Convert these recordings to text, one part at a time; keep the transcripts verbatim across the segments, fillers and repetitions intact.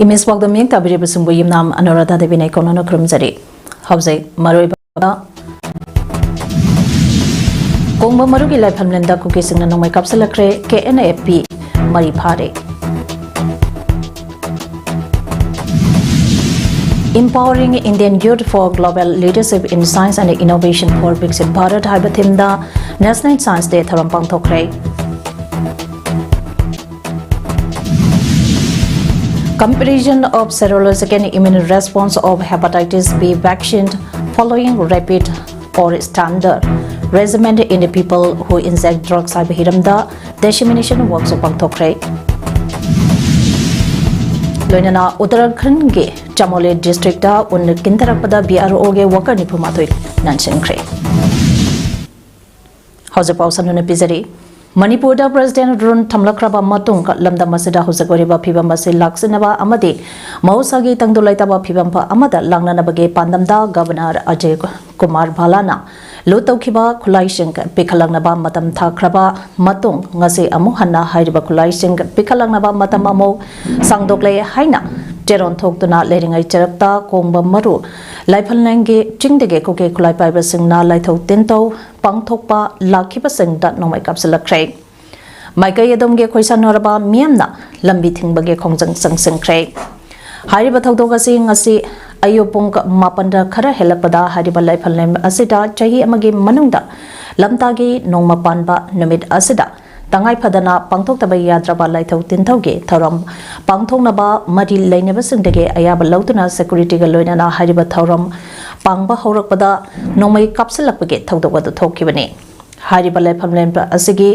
Image ꯄꯥꯎꯗꯝ ꯃꯤꯌꯦꯡ ꯇꯥꯕꯤꯔꯤꯕꯁꯤꯡꯕꯨ ꯌꯨꯝꯅꯥꯝ ꯑꯅꯣꯔꯥꯙꯥ ꯗꯦꯕꯤꯅ ꯏꯀꯣꯟꯅꯅ ꯈꯨꯔꯨꯝꯖꯔꯤ꯫ ꯍꯧꯖꯤꯛ ꯃꯔꯨꯑꯣꯏꯕ ꯀꯣꯡꯕ ꯃꯔꯨꯒꯤ ꯂꯥꯏꯐꯝꯂꯦꯟꯗ ꯀꯨꯀꯤꯁꯤꯡꯅ ꯅꯣꯡꯃꯩ ꯀꯥꯞꯁꯤꯜꯂꯛꯈ꯭ꯔꯦ꯫ ꯀꯦ ꯑꯦꯟ ꯑꯦꯐ ꯄꯤ ꯃꯔꯤ ꯐꯥꯔꯦ꯫ Empowering Indian Youth for Global Leadership in Science and Innovation for Viksit Bharat ꯍꯥꯏꯕ ꯊꯤꯝꯗ National Science Day ꯊꯧꯔꯝ ꯄꯥꯡꯊꯣꯛꯈ꯭ꯔꯦ꯫ Comparison of serological immune response of hepatitis B vaccine following rapid or standard regimen in the people who inject drugs ꯍꯥꯏꯕ ꯍꯤꯔꯝꯗ dissemination workshop ꯄꯥꯡꯊꯣꯛꯈ꯭ꯔꯦ꯫ ꯂꯣꯏꯅꯅ ꯎꯠꯇꯔꯥꯈꯟꯒꯤ ꯆꯃꯣꯂꯤ district ꯎꯟ ꯀꯤꯟꯊꯔꯛꯄꯗ B R ꯑꯣꯒꯤ worker ꯅꯤꯐꯨ ꯃꯥꯊꯣꯏ ꯅꯟꯁꯤꯟꯈ꯭ꯔꯦ꯫ ꯍꯧꯖꯤꯛ ꯄꯥꯎ ꯁꯟꯗꯨꯅ ꯄꯤꯖꯔꯤ꯫ ꯃꯅꯤꯄꯨꯔꯗ ꯄ꯭ꯔꯦꯁꯤꯗꯦꯟ ꯔꯨꯜ ꯊꯝꯂꯛꯈ꯭ꯔꯕ ꯃꯇꯨꯡ ꯂꯝꯗꯝ ꯑꯁꯤꯗ ꯍꯧꯖꯤꯛ ꯑꯣꯏꯔꯤꯕ ꯐꯤꯕꯝ ꯑꯁꯤ ꯂꯥꯛꯁꯤꯟꯅꯕ ꯑꯃꯗꯤ ꯃꯍꯧꯁꯥꯒꯤ ꯇꯪꯗꯨ ꯂꯩꯇꯥꯕ ꯐꯤꯕꯝ ꯑꯃꯗ ꯂꯥꯛꯅꯅꯕꯒꯤ ꯄꯥꯟꯗꯝꯗ ꯒꯕꯔꯅꯔ ꯑꯖꯌ ꯀꯨꯃꯥꯔ ꯚꯥꯂꯥꯅ ꯂꯨꯠ ꯇꯧꯈꯤꯕ ꯈꯨꯠꯂꯥꯏꯁꯤꯡ ꯄꯤꯈꯠꯂꯛꯅꯕ ꯃꯇꯝ ꯊꯥꯈ꯭ꯔꯕ ꯃꯇꯨꯡ ꯉꯁꯤ ꯑꯃꯨꯛ ꯍꯟꯅ ꯍꯥꯏꯔꯤꯕ ꯈꯨꯠꯂꯥꯏꯁꯤꯡ ꯄꯤꯈꯠꯂꯛꯅꯕ ꯃꯇꯝ ꯑꯃꯨꯛ ꯁꯥꯡꯗꯣꯛꯂꯦ ꯍꯥꯏꯅ ꯇꯦꯔꯣꯟ ꯊꯣꯛꯇꯨꯅ ꯂꯩꯔꯤꯉꯩ ꯆꯔꯛꯇ ꯀꯣꯡꯕ ꯃꯔꯨ ꯂꯥꯏꯐꯝꯂꯦꯟꯒꯤ ꯆꯤꯡꯗꯒꯤ ꯀꯨꯀꯤ ꯈꯨꯠꯂꯥꯏ ꯄꯥꯏꯕꯁꯤꯡꯅ ꯂꯥꯏꯊꯧ ꯇꯤꯟꯊꯧ ꯄꯥꯡꯊꯣꯛꯄ ꯂꯥꯛꯈꯤꯕꯁꯤꯡꯗ ꯅꯣꯡꯃꯩ ꯀꯥꯞꯁꯤꯜꯂꯛꯈ꯭ꯔꯦ꯫ ꯃꯥꯏꯀꯩ ꯑꯗꯨꯝꯒꯤ ꯈꯣꯏꯁꯥꯟꯅꯔꯕ ꯃꯤꯌꯥꯝꯅ ꯂꯝꯕꯤ ꯊꯤꯡꯕꯒꯤ ꯈꯣꯡꯖꯪ ꯆꯪꯁꯤꯟꯈ꯭ꯔꯦ꯫ ꯍꯥꯏꯔꯤꯕ ꯊꯧꯗꯣꯛ ꯑꯁꯤ ꯉꯁꯤ ꯑꯌꯨꯛ ꯄꯨꯡ ꯃꯥꯄꯟꯗ ꯈꯔ ꯍꯦꯜꯂꯛꯄꯗ ꯍꯥꯏꯔꯤꯕ ꯂꯥꯏꯐꯝꯂꯦꯟ ꯑꯁꯤꯗ ꯆꯍꯤ ꯑꯃꯒꯤ ꯃꯅꯨꯡꯗ ꯂꯝꯇꯥꯒꯤ ꯅꯣꯡꯃ ꯄꯥꯟꯕ ꯅꯨꯃꯤꯠ ꯑꯁꯤꯗ ꯇꯉꯥꯏ ꯐꯗꯅ ꯄꯥꯡꯊꯣꯛꯇꯕ ꯌꯥꯗ꯭ꯔꯕ ꯂꯥꯏꯊꯧ ꯇꯤꯟꯊꯧꯒꯤ ꯊꯧꯔꯝ ꯄꯥꯡꯊꯣꯛꯅꯕ ꯃꯔꯤ ꯂꯩꯅꯕꯁꯤꯡꯗꯒꯤ ꯑꯌꯥꯕ ꯂꯧꯗꯨꯅ ꯁꯦꯀ꯭ꯌꯨꯔꯤꯇꯤꯒ ꯂꯣꯏꯅꯅ ꯍꯥꯏꯔꯤꯕ ꯊꯧꯔꯝ ꯄꯥꯡꯕ ꯍꯧꯔꯛꯄꯗ ꯅꯣꯡꯃꯩ ꯀꯥꯞꯁꯤꯜꯂꯛꯄꯒꯤ ꯊꯧꯗꯣꯛ ꯑꯗꯨ ꯊꯣꯛꯈꯤꯕꯅꯤ꯫ ꯍꯥꯏꯔꯤꯕ ꯂꯥꯏꯐꯝꯂꯦꯟ ꯑꯁꯤꯒꯤ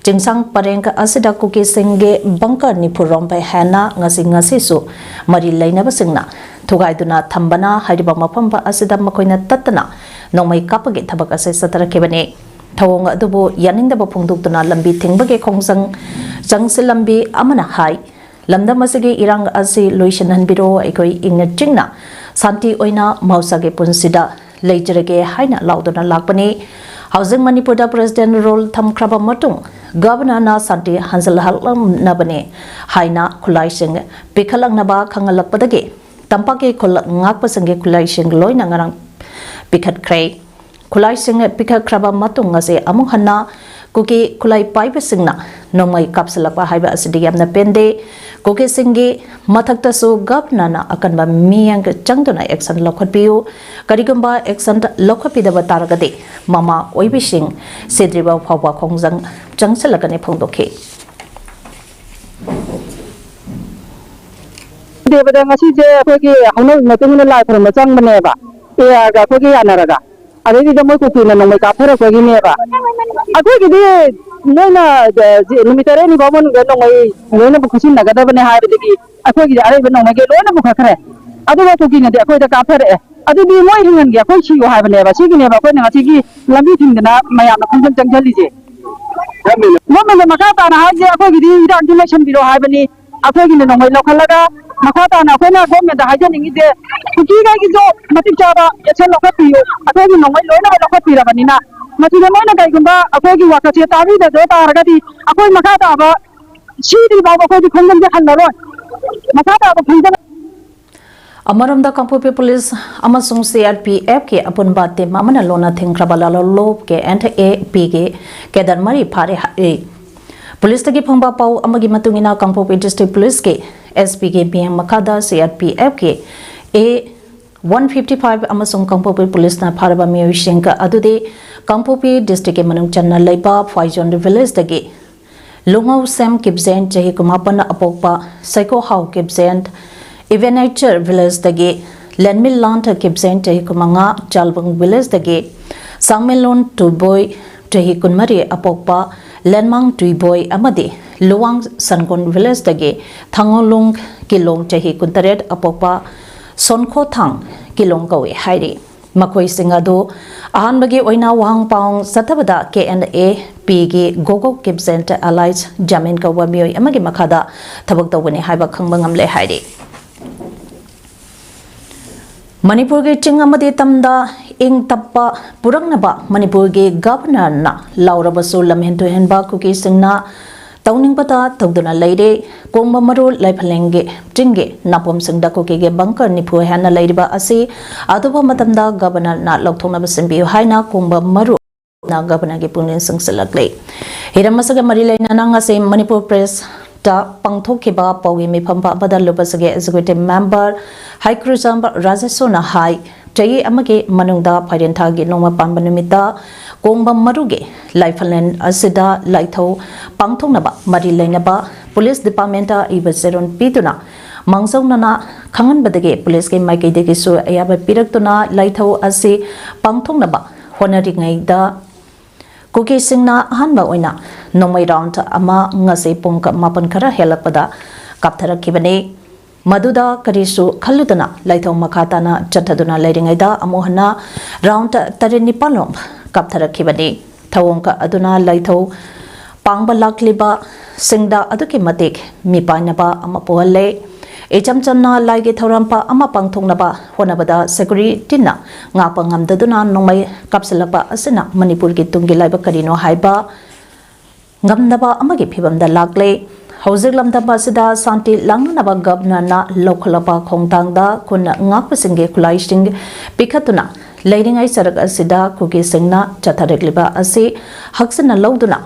ꯆꯤꯡꯁꯥꯡ ꯄꯔꯦꯡ ꯑꯁꯤꯗ ꯀꯨꯀꯤꯁꯤꯡꯒꯤ ꯕꯪꯀꯔ ꯅꯤꯐꯨ ꯔꯣꯝ ꯍꯦꯟꯅ ꯉꯁꯤ ꯉꯁꯤꯁꯨ ꯃꯔꯤ ꯂꯩꯅꯕꯁꯤꯡꯅ ꯊꯨꯒꯥꯏꯗꯨꯅ ꯊꯝꯕꯅ ꯍꯥꯏꯔꯤꯕ ꯃꯐꯝ ꯑꯁꯤꯗ ꯃꯈꯣꯏꯅ ꯇꯠꯇꯅ ꯅꯣꯡꯃꯩ ꯀꯥꯞꯄꯒꯤ ꯊꯕꯛ ꯑꯁꯤ ꯆꯠꯊꯔꯛꯈꯤꯕꯅꯤ꯫ ꯊꯧꯑꯣꯡ ꯑꯗꯨꯕꯨ ꯌꯥꯅꯤꯡꯗꯕ ꯐꯣꯡꯗꯣꯛꯇꯨꯅ ꯂꯝꯕꯤ ꯊꯤꯡꯕꯒꯤ ꯈꯣꯡꯖꯪ ꯆꯪꯁꯤꯜꯂꯝꯕꯤ ꯑꯃꯅ ꯍꯥꯏ, ꯂꯝꯗꯝ ꯑꯁꯤꯒꯤ ꯏꯔꯥꯡ ꯑꯁꯤ ꯂꯣꯏꯁꯤꯟꯍꯟꯕꯤꯔꯣ, ꯑꯩꯈꯣꯏ ꯏꯪꯅ ꯆꯤꯡꯅ ꯁꯥꯟꯇꯤ ꯑꯣꯏꯅ ꯃꯍꯧꯁꯥꯒꯤ ꯄꯨꯟꯁꯤꯗ ꯂꯩꯖꯔꯒꯦ ꯍꯥꯏꯅ ꯂꯥꯎꯗꯨꯅ ꯂꯥꯛꯄꯅꯤ꯫ ꯍꯧꯖꯤꯛ ꯃꯅꯤꯄꯨꯔꯗ ꯄ꯭ꯔꯦꯁꯤꯗꯦꯟ ꯔꯨꯜ ꯊꯝꯈ꯭ꯔꯕ ꯃꯇꯨꯡ ꯒꯕꯔꯅꯔꯅ ꯁꯥꯟꯇꯤ ꯍꯟꯖꯤꯜꯍꯜꯂꯝꯅꯕꯅꯤ ꯍꯥꯏꯅ ꯈꯨꯠꯂꯥꯏꯁꯤꯡ ꯄꯤꯈꯠꯂꯛꯅꯕ ꯈꯪꯍꯜꯂꯛꯄꯗꯒꯤ ꯇꯝꯄꯥꯛꯀꯤ ꯈꯨꯜ ꯉꯥꯛꯄꯁꯤꯡꯒꯤ ꯈꯨꯠꯂꯥꯏꯁꯤꯡ ꯂꯣꯏꯅ ꯉꯔꯥꯡ ꯄꯤꯈꯠꯈ꯭ꯔꯦ꯫ ꯈꯨꯠꯂꯥꯏꯁꯤꯡ ꯄꯤꯈꯠꯈ꯭ꯔꯕ ꯃꯇꯨꯡ ꯑꯁꯤ ꯑꯃꯨꯛ ꯍꯟꯅ ꯀꯨꯀꯤ ꯈꯨꯠꯂꯥꯏ ꯄꯥꯏꯕꯁꯤꯡꯅ ꯅꯣꯡꯃꯩ ꯀꯥꯞꯁꯤꯜꯂꯛꯄ ꯍꯥꯏꯕ ꯑꯁꯤꯗꯤ ꯌꯥꯝꯅ ꯄꯦꯟꯗꯦ꯫ ꯀꯨꯀꯤꯁꯤꯡꯒꯤ ꯃꯊꯛꯇꯁꯨ ꯒꯕꯔꯅꯔꯅ ꯑꯀꯟꯕ ꯃꯤꯠꯌꯦꯡ ꯆꯪꯗꯨꯅ action ꯂꯧꯈꯠꯄꯤꯌꯨ꯫ ꯀꯔꯤꯒꯨꯝꯕ action ꯂꯧꯈꯠꯄꯤꯗꯕ ꯇꯥꯔꯒꯗꯤ ꯃꯃꯥ ꯑꯣꯏꯕꯤꯁꯤꯡ ꯁꯤꯗ꯭ꯔꯤꯕ ꯐꯥꯎꯕ ꯈꯣꯡꯖꯪ ꯆꯪꯁꯤꯜꯂꯛꯀꯅꯤ ꯐꯣꯡꯗꯣꯛꯈꯤ꯫ ꯗꯦꯕꯗ ꯉꯁꯤꯁꯦ ꯑꯩꯈꯣꯏꯒꯤ ꯍꯧꯅꯕꯤ ꯃꯇꯨꯡ ꯏꯟꯅ ꯂꯥꯏ ꯈꯨꯔꯨꯝꯕ ꯆꯪꯕꯅꯦꯕ, ꯑꯦ ꯑꯥꯔꯒ ꯑꯩꯈꯣꯏꯒꯤ ꯌꯥꯅꯔꯒ꯫ ꯑꯗꯩꯗꯨꯗ ꯃꯣꯏ ꯀꯨꯀꯤꯅ ꯅꯣꯡꯃꯩ ꯀꯥꯞꯊꯔꯛꯄꯒꯤꯅꯦꯕ꯫ ꯑꯩꯈꯣꯏꯒꯤꯗꯤ ꯃꯣꯏꯅ ꯅꯨꯃꯤꯠ ꯇꯔꯦꯠꯅꯤ ꯐꯥꯎ ꯃꯅꯨꯡꯗ ꯅꯣꯡꯃꯩ ꯂꯣꯏꯅꯃꯛ ꯈꯨꯠꯁꯤꯟꯅꯒꯗꯕꯅꯦ ꯍꯥꯏꯕꯗꯒꯤ ꯑꯩꯈꯣꯏꯒꯤꯗꯤ ꯑꯔꯩꯕ ꯅꯣꯡꯃꯩꯒꯩ ꯂꯣꯏꯅ ꯄꯨꯈꯠꯈ꯭ꯔꯦ꯫ ꯑꯗꯨꯒ ꯀꯨꯀꯤꯅꯗꯤ ꯑꯩꯈꯣꯏꯗ ꯀꯥꯞꯊꯔꯛꯑꯦ꯫ ꯑꯗꯨꯗꯤ ꯃꯣꯏ ꯍꯤꯡꯍꯟꯒꯦ, ꯑꯩꯈꯣꯏ ꯁꯤꯌꯨ ꯍꯥꯏꯕꯅꯦꯕ꯫ ꯁꯤꯒꯤꯅꯦꯕ ꯑꯩꯈꯣꯏꯅ ꯉꯁꯤꯒꯤ ꯂꯝꯕꯤ ꯊꯤꯡꯗꯅ ꯃꯌꯥꯝꯅ ꯈꯣꯡꯖꯪ ꯆꯪꯁꯤꯜꯂꯤꯁꯦ꯫ ꯒꯣꯔꯃꯦꯟꯗ ꯃꯈꯥ ꯇꯥꯅ ꯍꯥꯏꯁꯦ ꯑꯩꯈꯣꯏꯒꯤꯗꯤ ꯍꯤꯗꯥꯛꯇꯤ ꯂꯣꯏꯁꯟꯕꯤꯔꯣ ꯍꯥꯏꯕꯅꯤ꯫ ꯑꯩꯈꯣꯏꯒꯤꯅ ꯅꯣꯡꯃꯩ ꯂꯧꯈꯠꯂꯒ ꯃꯈꯥ ꯇꯥꯅ ꯑꯩꯈꯣꯏꯅ ꯒꯣꯔꯃꯦꯟꯗ ꯍꯥꯏꯖꯅꯤꯡꯉꯤꯁꯦ, ꯀꯨꯀꯤꯈꯩꯒꯤꯁꯨ ꯃꯇꯤꯛ ꯆꯥꯕ action ꯂꯧꯈꯠꯄꯤꯌꯨ꯫ ꯑꯩꯈꯣꯏꯒꯤ ꯅꯣꯡꯃꯩ ꯂꯣꯏꯅꯃꯛ ꯂꯧꯈꯠꯄꯤꯔꯕꯅꯤꯅ ꯃꯁꯤꯗ ꯃꯣꯏꯅ ꯀꯩꯒꯨꯝꯕ ꯑꯩꯈꯣꯏꯒꯤ ꯋꯥꯀꯠꯁꯦ ꯇꯥꯕꯤꯗꯕ ꯇꯥꯔꯒꯗꯤ ꯑꯩꯈꯣꯏ ꯃꯈꯥ ꯇꯥꯕ ꯁꯤꯗ꯭ꯔꯤ ꯐꯥꯎꯕ ꯑꯩꯈꯣꯏꯗꯤ ꯈꯣꯡꯖꯪꯁꯦ ꯍꯜꯂꯔꯣꯏ꯫ ꯃꯈꯥ ꯇꯥꯕ ꯈꯣꯡꯖꯪ ꯑꯃꯔꯣꯝꯗ ꯀꯥꯡꯄꯣꯛꯄꯤ ꯄꯨꯂꯤꯁ ꯑꯃꯁꯨꯡ ꯁꯤ ꯑꯥꯔ ꯄꯤ ꯑꯦꯐꯀꯤ ꯑꯄꯨꯟꯕ ꯇꯤꯝ ꯑꯃꯅ ꯂꯣꯟꯅ ꯊꯤꯡꯈ꯭ꯔꯕ ꯂꯥꯂꯣꯞ ꯀꯦ ꯑꯦꯟ ꯑꯦ ꯄꯤꯒꯤ ꯀꯦꯗꯔ ꯃꯔꯤ ꯐꯥꯔꯦ ꯍꯥꯏꯔꯤ꯫ ꯄꯨꯂꯤꯁꯇꯒꯤ ꯐꯪꯕ ꯄꯥꯎ ꯑꯃꯒꯤ ꯃꯇꯨꯡ ꯏꯟꯅ ꯀꯥꯡꯄꯣꯛꯄꯤ ꯗꯤꯁꯇ꯭ꯔꯤꯛ ꯄꯨꯂꯤꯁꯀꯤ ꯑꯦꯁ ꯄꯤꯒꯤ ꯃꯤꯠꯌꯦꯡ ꯃꯈꯥꯗ ꯁꯤ ꯑꯥꯔ ꯄꯤ ꯑꯦꯐꯀꯤ ꯑꯦ ꯋꯥꯟ ꯐꯤꯐꯇꯤ ꯐꯥꯏꯚ ꯑꯃꯁꯨꯡ ꯀꯥꯡꯄꯣꯛꯄꯤ ꯄꯨꯂꯤꯁꯅ ꯐꯥꯔꯕ ꯃꯤꯑꯣꯏꯁꯤꯡ ꯑꯗꯨꯗꯤ ꯀꯥꯡꯄꯣꯛꯄꯤ ꯗꯤꯁꯇ꯭ꯔꯤꯛꯀꯤ ꯃꯅꯨꯡ ꯆꯟꯅ ꯂꯩꯕ ꯐ꯭ꯋꯥꯏꯖꯣꯟ ꯚꯤꯂꯦꯖꯇꯒꯤ ꯂꯨꯉꯥꯎꯁꯦꯝ ꯀꯤꯞꯖꯦꯟ ꯆꯍꯤ ꯀꯨꯟꯃꯥꯄꯟ ꯑꯄꯣꯛꯄ, ꯁꯩꯀꯣꯍꯥꯎ ꯀꯤꯞꯖꯦꯟ ꯏꯚꯦꯅꯦꯆꯔ ꯚꯤꯂꯦꯖꯇꯒꯤ, ꯂꯦꯟꯃꯤꯂꯥꯟ ꯀꯤꯞꯖꯦꯟ ꯆꯍꯤ ꯀꯨꯟꯃꯉꯥ ꯆꯥꯜꯕꯨꯡ ꯚꯤꯂꯦꯖꯇꯒꯤ, ꯁꯥꯡꯃꯦꯂꯣꯟ ꯇꯨꯕꯣꯏ ꯆꯍꯤ ꯀꯨꯟꯃꯔꯤ ꯑꯄꯣꯛꯄ, ꯂꯦꯟꯃꯥꯡ ꯇꯨꯏꯕꯣꯏ ꯑꯃꯗꯤ ꯂꯨꯋꯥꯡ ꯁꯟꯒꯣꯟ ꯚꯤꯂꯦꯖꯇꯒꯤ ꯊꯥꯡꯉꯣꯂꯨꯡ ꯀꯤꯂꯣꯡ ꯆꯍꯤ ꯀꯨꯟꯇꯔꯦꯠ ꯑꯄꯣꯛꯄ ꯁꯣꯟꯈꯣꯊꯥꯡ ꯀꯤꯂꯣꯡ ꯀꯧꯏ ꯍꯥꯏꯔꯤ꯫ ꯃꯈꯣꯏꯁꯤꯡ ꯑꯗꯨ ꯑꯍꯥꯟꯕꯒꯤ ꯑꯣꯏꯅ ꯋꯥꯍꯪ ꯄꯥꯎ ꯆꯠꯊꯕꯗ ꯀꯦ ꯑꯦꯟ ꯑꯦ ꯄꯤꯒꯤ ꯒꯣꯒꯣ ꯀꯤꯞꯖꯦꯟ ꯑꯦꯂꯥꯏꯁ ꯖꯥꯃꯤꯟ ꯀꯧꯕ ꯃꯤꯑꯣꯏ ꯑꯃꯒꯤ ꯃꯈꯥꯗ ꯊꯕꯛ ꯇꯧꯕꯅꯤ ꯍꯥꯏꯕ ꯈꯪꯕ ꯉꯝꯂꯦ ꯍꯥꯏꯔꯤ꯫ ꯃꯅꯤꯄꯨꯔꯒꯤ ꯆꯤꯡ ꯑꯃꯗꯤ ꯇꯝꯗ ꯏꯪ ꯇꯞꯄ ꯄꯨꯔꯛꯅꯕ ꯃꯅꯤꯄꯨꯔꯒꯤ ꯒꯕꯔꯅꯔꯅ ꯂꯥꯎꯔꯕꯁꯨ, ꯂꯝꯍꯦꯟ ꯇꯨꯍꯦꯟꯕ ꯀꯨꯀꯤꯁꯤꯡꯅ ꯇꯧꯅꯤꯡꯕꯇ ꯇꯧꯗꯨꯅ ꯂꯩꯔꯦ꯫ ꯀꯣꯡꯕ ꯃꯔꯨ ꯂꯥꯏꯐꯂꯦꯟꯒꯤ ꯆꯤꯡꯒꯤ ꯅꯥꯄꯣꯝꯁꯤꯡꯗ ꯀꯨꯀꯤꯒꯤ ꯕꯪꯀꯔ ꯅꯤꯐꯨ ꯍꯦꯟꯅ ꯂꯩꯔꯤꯕ ꯑꯁꯤ ꯑꯊꯨꯕ ꯃꯇꯝꯗ ꯒꯕꯔꯅꯔꯅ ꯂꯧꯊꯣꯛꯅꯕ ꯁꯤꯟꯕꯤꯌꯨ ꯍꯥꯏꯅ ꯀꯣꯡꯕ ꯃꯔꯨ ꯒꯕꯔꯅꯔꯒꯤ ꯄꯨꯛꯅꯤꯡ ꯆꯤꯡꯁꯤꯜꯂꯛꯂꯤ꯫ ꯍꯤꯔꯝ ꯑꯁꯤꯒ ꯃꯔꯤ ꯂꯩꯅꯅ ꯉꯁꯤ ꯃꯅꯤꯄꯨꯔ ꯄ꯭ꯔꯦꯁꯇ ꯄꯥꯡꯊꯣꯛꯈꯤꯕ ꯄꯥꯎꯒꯤ ꯃꯤꯐꯝ ꯑꯃꯗ ꯂꯨꯕꯁꯤꯒꯤ ꯑꯦꯛꯖꯤꯀ꯭ꯌꯨꯇꯤꯚ ꯃꯦꯝꯕꯔ ꯍꯩꯀ꯭ꯔꯨꯖꯝ ꯔꯥꯖꯦꯁꯣꯔꯅ ꯍꯥꯏ, ꯆꯍꯤ ꯑꯃꯒꯤ ꯃꯅꯨꯡꯗ ꯐꯥꯏꯔꯦꯟꯊꯥꯒꯤ ꯅꯣꯡꯃ ꯄꯥꯟꯕ ꯅꯨꯃꯤꯠꯇ ꯀꯣꯡꯕ ꯃꯔꯨꯒꯤ ꯂꯥꯏꯐꯂꯦꯟ ꯑꯁꯤꯗ ꯂꯥꯏꯊꯧ ꯄꯥꯡꯊꯣꯛꯅꯕ ꯃꯔꯤ ꯂꯩꯅꯕ ꯄꯨꯂꯤꯁ ꯗꯤꯄꯥꯔꯠꯃꯦꯟꯇ ꯏꯕ ꯆꯦꯔꯣꯟ ꯄꯤꯗꯨꯅ ꯃꯥꯡꯖꯧꯅꯅ ꯈꯪꯍꯟꯕꯗꯒꯤ ꯄꯨꯂꯤꯁꯀꯤ ꯃꯥꯏꯀꯩꯗꯒꯤꯁꯨ ꯑꯌꯥꯕ ꯄꯤꯔꯛꯇꯨꯅ ꯂꯥꯏꯊꯧ ꯑꯁꯤ ꯄꯥꯡꯊꯣꯛꯅꯕ ꯍꯣꯠꯅꯔꯤꯉꯩꯗ ꯀꯨꯀꯤꯁꯤꯡꯅ ꯑꯍꯥꯟꯕ ꯑꯣꯏꯅ ꯅꯣꯡꯃꯩ ꯔꯥꯎꯟ ꯑꯃ ꯉꯁꯤ ꯄꯨꯡ ꯃꯥꯄꯟ ꯈꯔ ꯍꯦꯜꯂꯛꯄꯗ ꯀꯥꯞꯊꯔꯛꯈꯤꯕꯅꯤ꯫ ꯃꯗꯨꯗ ꯀꯔꯤꯁꯨ ꯈꯜꯂꯨꯗꯅ ꯂꯥꯏꯊꯧ ꯃꯈꯥ ꯇꯥꯅ ꯆꯠꯊꯗꯨꯅ ꯂꯩꯔꯤꯉꯩꯗ ꯑꯃꯨꯛ ꯍꯟꯅ ꯔꯥꯎꯟ ꯇꯔꯦꯠ ꯅꯤꯄꯥꯜ ꯂꯣꯝ ꯀꯥꯞꯊꯔꯛꯈꯤꯕꯅꯤ꯫ ꯊꯧꯑꯣꯡ ꯑꯗꯨꯅ ꯂꯥꯏꯊꯧ ꯄꯥꯡꯕ ꯂꯥꯛꯂꯤꯕꯁꯤꯡꯗ ꯑꯗꯨꯛꯀꯤ ꯃꯇꯤꯛ ꯃꯤꯄꯥꯏꯅꯕ ꯑꯃ ꯄꯣꯛꯍꯜꯂꯦ꯫ ꯏꯆꯝ ꯆꯝꯅ ꯂꯥꯏꯒꯤ ꯊꯧꯔꯝ ꯑꯃ ꯄꯥꯡꯊꯣꯛꯅꯕ ꯍꯣꯠꯅꯕꯗ ꯁꯦꯀ꯭ꯌꯨꯔꯤꯇꯤꯅ ꯉꯥꯛꯄ ꯉꯝꯗꯗꯨꯅ ꯅꯣꯡꯃꯩ ꯀꯥꯞꯁꯤꯜꯂꯛꯄ ꯑꯁꯤꯅ ꯃꯅꯤꯄꯨꯔꯒꯤ ꯇꯨꯡꯒꯤ ꯂꯥꯏꯕꯛ ꯀꯔꯤꯅꯣ ꯍꯥꯏꯕ ꯉꯝꯗꯕ ꯑꯃꯒꯤ ꯐꯤꯕꯝꯗ ꯂꯥꯛꯂꯦ꯫ ꯍꯧꯖꯤꯛ ꯂꯝꯗꯝ ꯑꯁꯤꯗ ꯁꯥꯟꯇꯤ ꯂꯥꯡꯅꯅꯕ ꯒꯕꯔꯅꯔꯅ ꯂꯧꯈꯠꯂꯛꯄ ꯈꯣꯡꯊꯥꯡꯗ ꯈꯨꯟ ꯉꯥꯛꯄꯁꯤꯡꯒꯤ ꯈꯨꯠꯂꯥꯏꯁꯤꯡ ꯄꯤꯈꯠꯇꯨꯅ ꯂꯩꯔꯤꯉꯩ ꯆꯔꯛ ꯑꯁꯤꯗ ꯀꯨꯀꯤꯁꯤꯡꯅ ꯆꯠꯊꯔꯛꯂꯤꯕ ꯑꯁꯤ ꯍꯛꯆꯤꯟꯅ ꯂꯧꯗꯨꯅ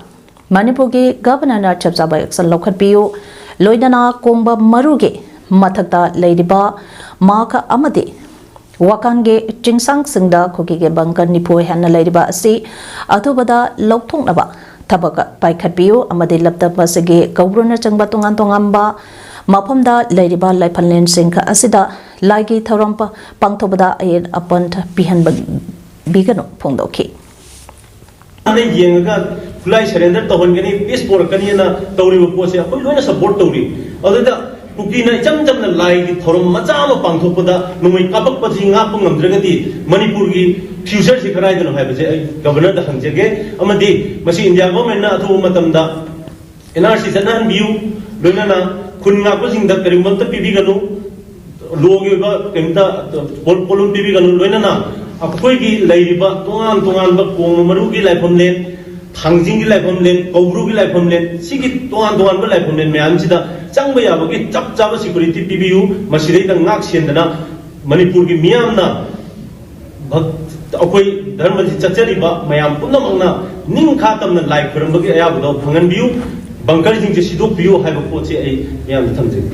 ꯃꯅꯤꯄꯨꯔꯒꯤ ꯒꯕꯔꯅꯔꯅ ꯆꯞ ꯆꯥꯕ ꯑꯦꯛꯁꯟ ꯂꯧꯈꯠꯄꯤꯌꯨ꯫ ꯂꯣꯏꯅꯅ ꯀꯣꯡꯕ ꯃꯔꯨꯒꯤ ꯃꯊꯛꯇ ꯂꯩꯔꯤꯕ ꯃꯥꯒ ꯑꯃꯗꯤ ꯋꯥꯀꯥꯟꯒꯤ ꯆꯤꯡꯁꯥꯡꯁꯤꯡꯗ ꯀꯨꯀꯤꯒꯤ ꯕꯪꯀꯔ ꯅꯤꯐꯨ ꯍꯦꯟꯅ ꯂꯩꯔꯤꯕ ꯑꯁꯤ ꯑꯊꯨꯕꯗ ꯂꯧꯊꯣꯛꯅꯕ ꯊꯕꯛ ꯄꯥꯏꯈꯠꯄꯤꯌꯨ ꯑꯃꯗꯤ ꯂꯝꯗꯝ ꯑꯁꯤꯒꯤ ꯀꯧꯕ꯭ꯔꯨꯅꯆꯤꯡꯕ ꯇꯣꯉꯥꯟ ꯇꯣꯉꯥꯟꯕ ꯃꯐꯝꯗ ꯂꯩꯔꯤꯕ ꯂꯥꯏꯐꯝꯂꯦꯟꯁꯤꯡ ꯑꯁꯤꯗ ꯂꯥꯏꯒꯤ ꯊꯧꯔꯝ ꯄ-, ꯄꯥꯡꯊꯣꯛꯄꯗ ꯑꯌꯦꯠ ꯑꯄꯟ ꯄꯤꯍꯟꯕꯤꯒꯅꯨ ꯐꯣꯡꯗꯣꯛꯈꯤ꯫ ꯌꯦꯡꯉꯒ ꯈꯨꯠꯂꯥꯏ ꯁꯔꯦꯟꯗꯔ ꯇꯧꯍꯟꯒꯅꯤ, ꯄꯤꯁ ꯄꯣꯔꯛꯀꯅꯤꯅ ꯇꯧꯔꯤꯕ ꯄꯣꯠꯁꯦ ꯑꯩꯈꯣꯏ ꯂꯣꯏꯅ ꯁꯄꯣꯔꯠ ꯇꯧꯔꯤ꯫ ꯑꯗꯨꯗ ꯀꯨꯀꯤꯅ ꯏꯆꯝ ꯆꯝꯅ ꯂꯥꯏꯒꯤ ꯊꯧꯔꯝ ꯃꯆꯥ ꯑꯃ ꯄꯥꯡꯊꯣꯛꯄꯗ ꯅꯣꯡꯃꯩ ꯀꯥꯞꯄꯛꯄꯁꯤ ꯉꯥꯛꯄ ꯉꯝꯗ꯭ꯔꯒꯗꯤ ꯃꯅꯤꯄꯨꯔꯒꯤ ꯐ꯭ꯌꯨꯆꯔꯁꯤ ꯀꯗꯥꯏꯗꯅꯣ ꯍꯥꯏꯕꯁꯦ ꯑꯩ ꯒꯕꯔꯅꯔꯗ ꯍꯪꯖꯒꯦ꯫ ꯑꯃꯗꯤ ꯃꯁꯤ ꯏꯟꯗꯤꯌꯥ ꯒꯣꯔꯃꯦꯟꯅ ꯑꯊꯨꯕ ꯃꯇꯝꯗ ꯑꯦꯟ ꯑꯥꯔ ꯁꯤ ꯆꯠꯅꯍꯟꯕꯤꯌꯨ, ꯂꯣꯏꯅꯅ ꯈꯨꯟ ꯉꯥꯛꯄꯁꯤꯡꯗ ꯀꯔꯤꯒꯨꯝꯕ ꯑꯝꯇ ꯄꯤꯕꯤꯒꯅꯨ꯫ ꯂꯣꯒꯤ ꯑꯣꯏꯕ ꯀꯩꯝꯇ ꯄꯣꯠ- ꯄꯣꯠꯂꯨꯝ ꯄꯤꯕꯤꯒꯅꯨ꯫ ꯂꯣꯏꯅꯅ ꯑꯩꯈꯣꯏꯒꯤ ꯂꯩꯔꯤꯕ ꯇꯣꯉꯥꯟ ꯇꯣꯉꯥꯟꯕ ꯀꯣꯡꯕ ꯃꯔꯨꯒꯤ ꯂꯥꯏꯐꯝꯂꯦꯟ, ꯊꯥꯡꯖꯤꯡꯒꯤ ꯂꯥꯏꯐꯝꯂꯦꯟ, ꯀꯧꯕ꯭ꯔꯨꯒꯤ ꯂꯥꯏꯐꯝꯂꯦꯟ, ꯁꯤꯒꯤ ꯇꯣꯉꯥꯟ ꯇꯣꯉꯥꯟꯕ ꯂꯥꯏꯐꯝꯂꯦꯟ ꯃꯌꯥꯝꯁꯤꯗ ꯆꯪꯕ ꯌꯥꯕꯒꯤ ꯆꯞ ꯆꯥꯕ ꯁꯦꯀ꯭ꯌꯨꯔꯤꯇꯤ ꯄꯤꯕꯤꯌꯨ꯫ ꯃꯁꯤꯗꯩꯗ ꯉꯥꯛ ꯁꯦꯟꯗꯅ ꯃꯅꯤꯄꯨꯔꯒꯤ ꯃꯤꯌꯥꯝꯅ ꯚꯛ- ꯑꯩꯈꯣꯏ ꯙꯔꯃꯁꯤ ꯆꯠꯆꯔꯤꯕ ꯃꯌꯥꯝ ꯄꯨꯝꯅꯃꯛꯅ ꯅꯤꯡꯈꯥ ꯇꯝꯅ ꯂꯥꯏ ꯈꯣꯏꯔꯝꯕꯒꯤ ꯑꯌꯥꯕꯗꯣ ꯐꯪꯍꯟꯕꯤꯌꯨ꯫ ꯕꯪꯀꯔꯁꯤꯡꯁꯦ ꯁꯤꯗꯣꯛꯄꯤꯌꯨ ꯍꯥꯏꯕ ꯄꯣꯠꯁꯤ ꯑꯩ ꯃꯤꯌꯥꯝꯗ ꯊꯝꯖꯒꯦ꯫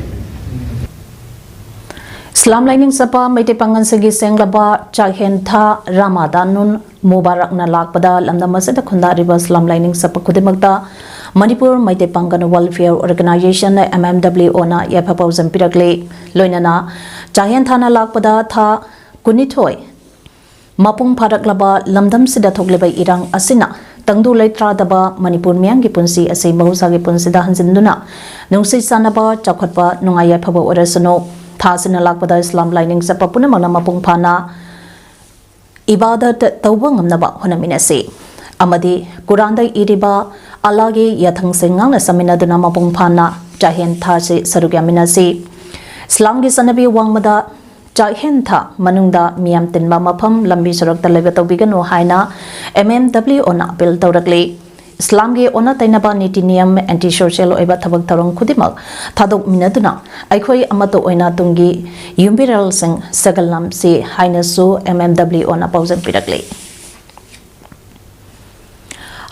ꯏꯁꯂꯥꯝ ꯂꯥꯏꯅꯤꯡ ꯆꯠꯄ ꯃꯩꯇꯩ ꯄꯥꯉꯜꯁꯤꯡꯒꯤ ꯁꯦꯡꯂꯕ ꯆꯥꯛꯍꯦꯟ ꯊꯥ ꯔꯥꯃꯥꯗꯥꯅꯨꯟ ꯃꯨꯕꯥꯔꯛꯅ ꯂꯥꯛꯄꯗ ꯂꯝꯗꯝ ꯑꯁꯤꯗ ꯈꯨꯟꯗꯥꯔꯤꯕ ꯏꯁꯂꯥꯝ ꯂꯥꯏꯅꯤꯡ ꯆꯠꯄ ꯈꯨꯗꯤꯡꯃꯛꯇ Manipur Meitei Pangal welfare organisation, M M W ꯑꯣꯅ ꯌꯥꯏꯐ ꯄꯥꯎꯖꯦꯜ ꯄꯤꯔꯛꯂꯤ꯫ ꯂꯣꯏꯅꯅ ꯆꯥꯛꯍꯦꯟ ꯊꯥꯅ ꯂꯥꯛꯄꯗ ꯊꯥ ꯀꯨꯟꯅꯤꯊꯣꯏ ꯃꯄꯨꯡ ꯐꯥꯔꯛꯂꯕ ꯂꯝꯗꯝꯁꯤꯗ ꯊꯣꯛꯂꯤꯕ ꯏꯔꯥꯡ ꯑꯁꯤꯅ ꯇꯪꯗꯨ ꯂꯩꯇꯥꯗꯕ ꯃꯅꯤꯄꯨꯔ ꯃꯤꯌꯥꯝꯒꯤ ꯄꯨꯟꯁꯤ ꯑꯁꯤ ꯃꯍꯧꯁꯥꯒꯤ ꯄꯨꯟꯁꯤꯗ ꯍꯟꯖꯤꯟꯗꯨꯅ ꯅꯨꯡꯁꯤ ꯆꯥꯟꯅꯕ, ꯆꯥꯎꯈꯠꯄ, ꯅꯨꯡꯉꯥꯏ ꯌꯥꯏꯐꯕ ꯑꯣꯏꯔꯁꯅꯨ꯫ ꯊꯥꯁꯤꯅ ꯂꯥꯛꯄꯗ ꯏꯁꯂꯥꯝ ꯂꯥꯏꯅꯤꯡ ꯆꯠꯄ ꯄꯨꯝꯅꯃꯛꯅ ꯃꯄꯨꯡ ꯐꯥꯅ ꯏꯕꯥꯗꯠ ꯇꯧꯕ ꯉꯝꯅꯕ ꯍꯣꯠꯅꯃꯤꯟꯅꯁꯤ ꯑꯃꯗꯤ ꯀꯨꯔꯥꯟꯗ ꯏꯔꯤꯕ ꯑꯜꯂꯥꯍꯒꯤ ꯌꯥꯊꯪꯁꯤꯡ ꯉꯥꯛꯅ ꯆꯠꯃꯤꯟꯅꯗꯨꯅ ꯃꯄꯨꯡ ꯐꯥꯅ ꯆꯥꯛꯍꯦꯟ ꯊꯥꯁꯤ ꯁꯔꯨꯛ ꯌꯥꯃꯤꯟꯅꯁꯤ꯫ ꯏꯁꯂꯥꯝꯒꯤ ꯆꯠꯅꯕꯤ ꯋꯥꯡꯃꯗ ꯆꯥꯛꯍꯦꯟ ꯊꯥ ꯃꯅꯨꯡꯗ ꯃꯤꯌꯥꯝ ꯇꯤꯟꯕ ꯃꯐꯝ, ꯂꯝꯕꯤ ꯁꯣꯔꯣꯛꯇ ꯂꯩꯕ ꯇꯧꯕꯤꯒꯅꯨ ꯍꯥꯏꯅ ꯑꯦꯝ ꯑꯦꯝ ꯗꯕ꯭ꯂꯤꯎ ꯑꯣꯅ ꯑꯄꯤꯜ ꯇꯧꯔꯛꯂꯤ꯫ ꯏꯁꯂꯥꯝꯒꯤ ꯑꯣꯟꯅ ꯇꯩꯅꯕ ꯅꯤꯇꯤ ꯅꯤꯌꯝ, ꯑꯦꯟꯇꯤ ꯁꯣꯁꯤꯌꯦꯜ ꯑꯣꯏꯕ ꯊꯕꯛ ꯊꯧꯔꯝ ꯈꯨꯗꯤꯡꯃꯛ ꯊꯥꯗꯣꯛꯃꯤꯟꯅꯗꯨꯅ ꯑꯩꯈꯣꯏ ꯑꯃꯠꯇ ꯑꯣꯏꯅ ꯇꯨꯡꯒꯤ ꯌꯨꯝꯕꯤꯔꯦꯜꯁꯤꯡ ꯁꯦꯒꯜꯂꯝꯁꯤ ꯍꯥꯏꯅꯁꯨ ꯑꯦꯝ ꯑꯦꯝ ꯗꯕ꯭ꯂꯤꯎ ꯑꯣꯅ ꯄꯥꯎꯖꯦꯜ ꯄꯤꯔꯛꯂꯤ꯫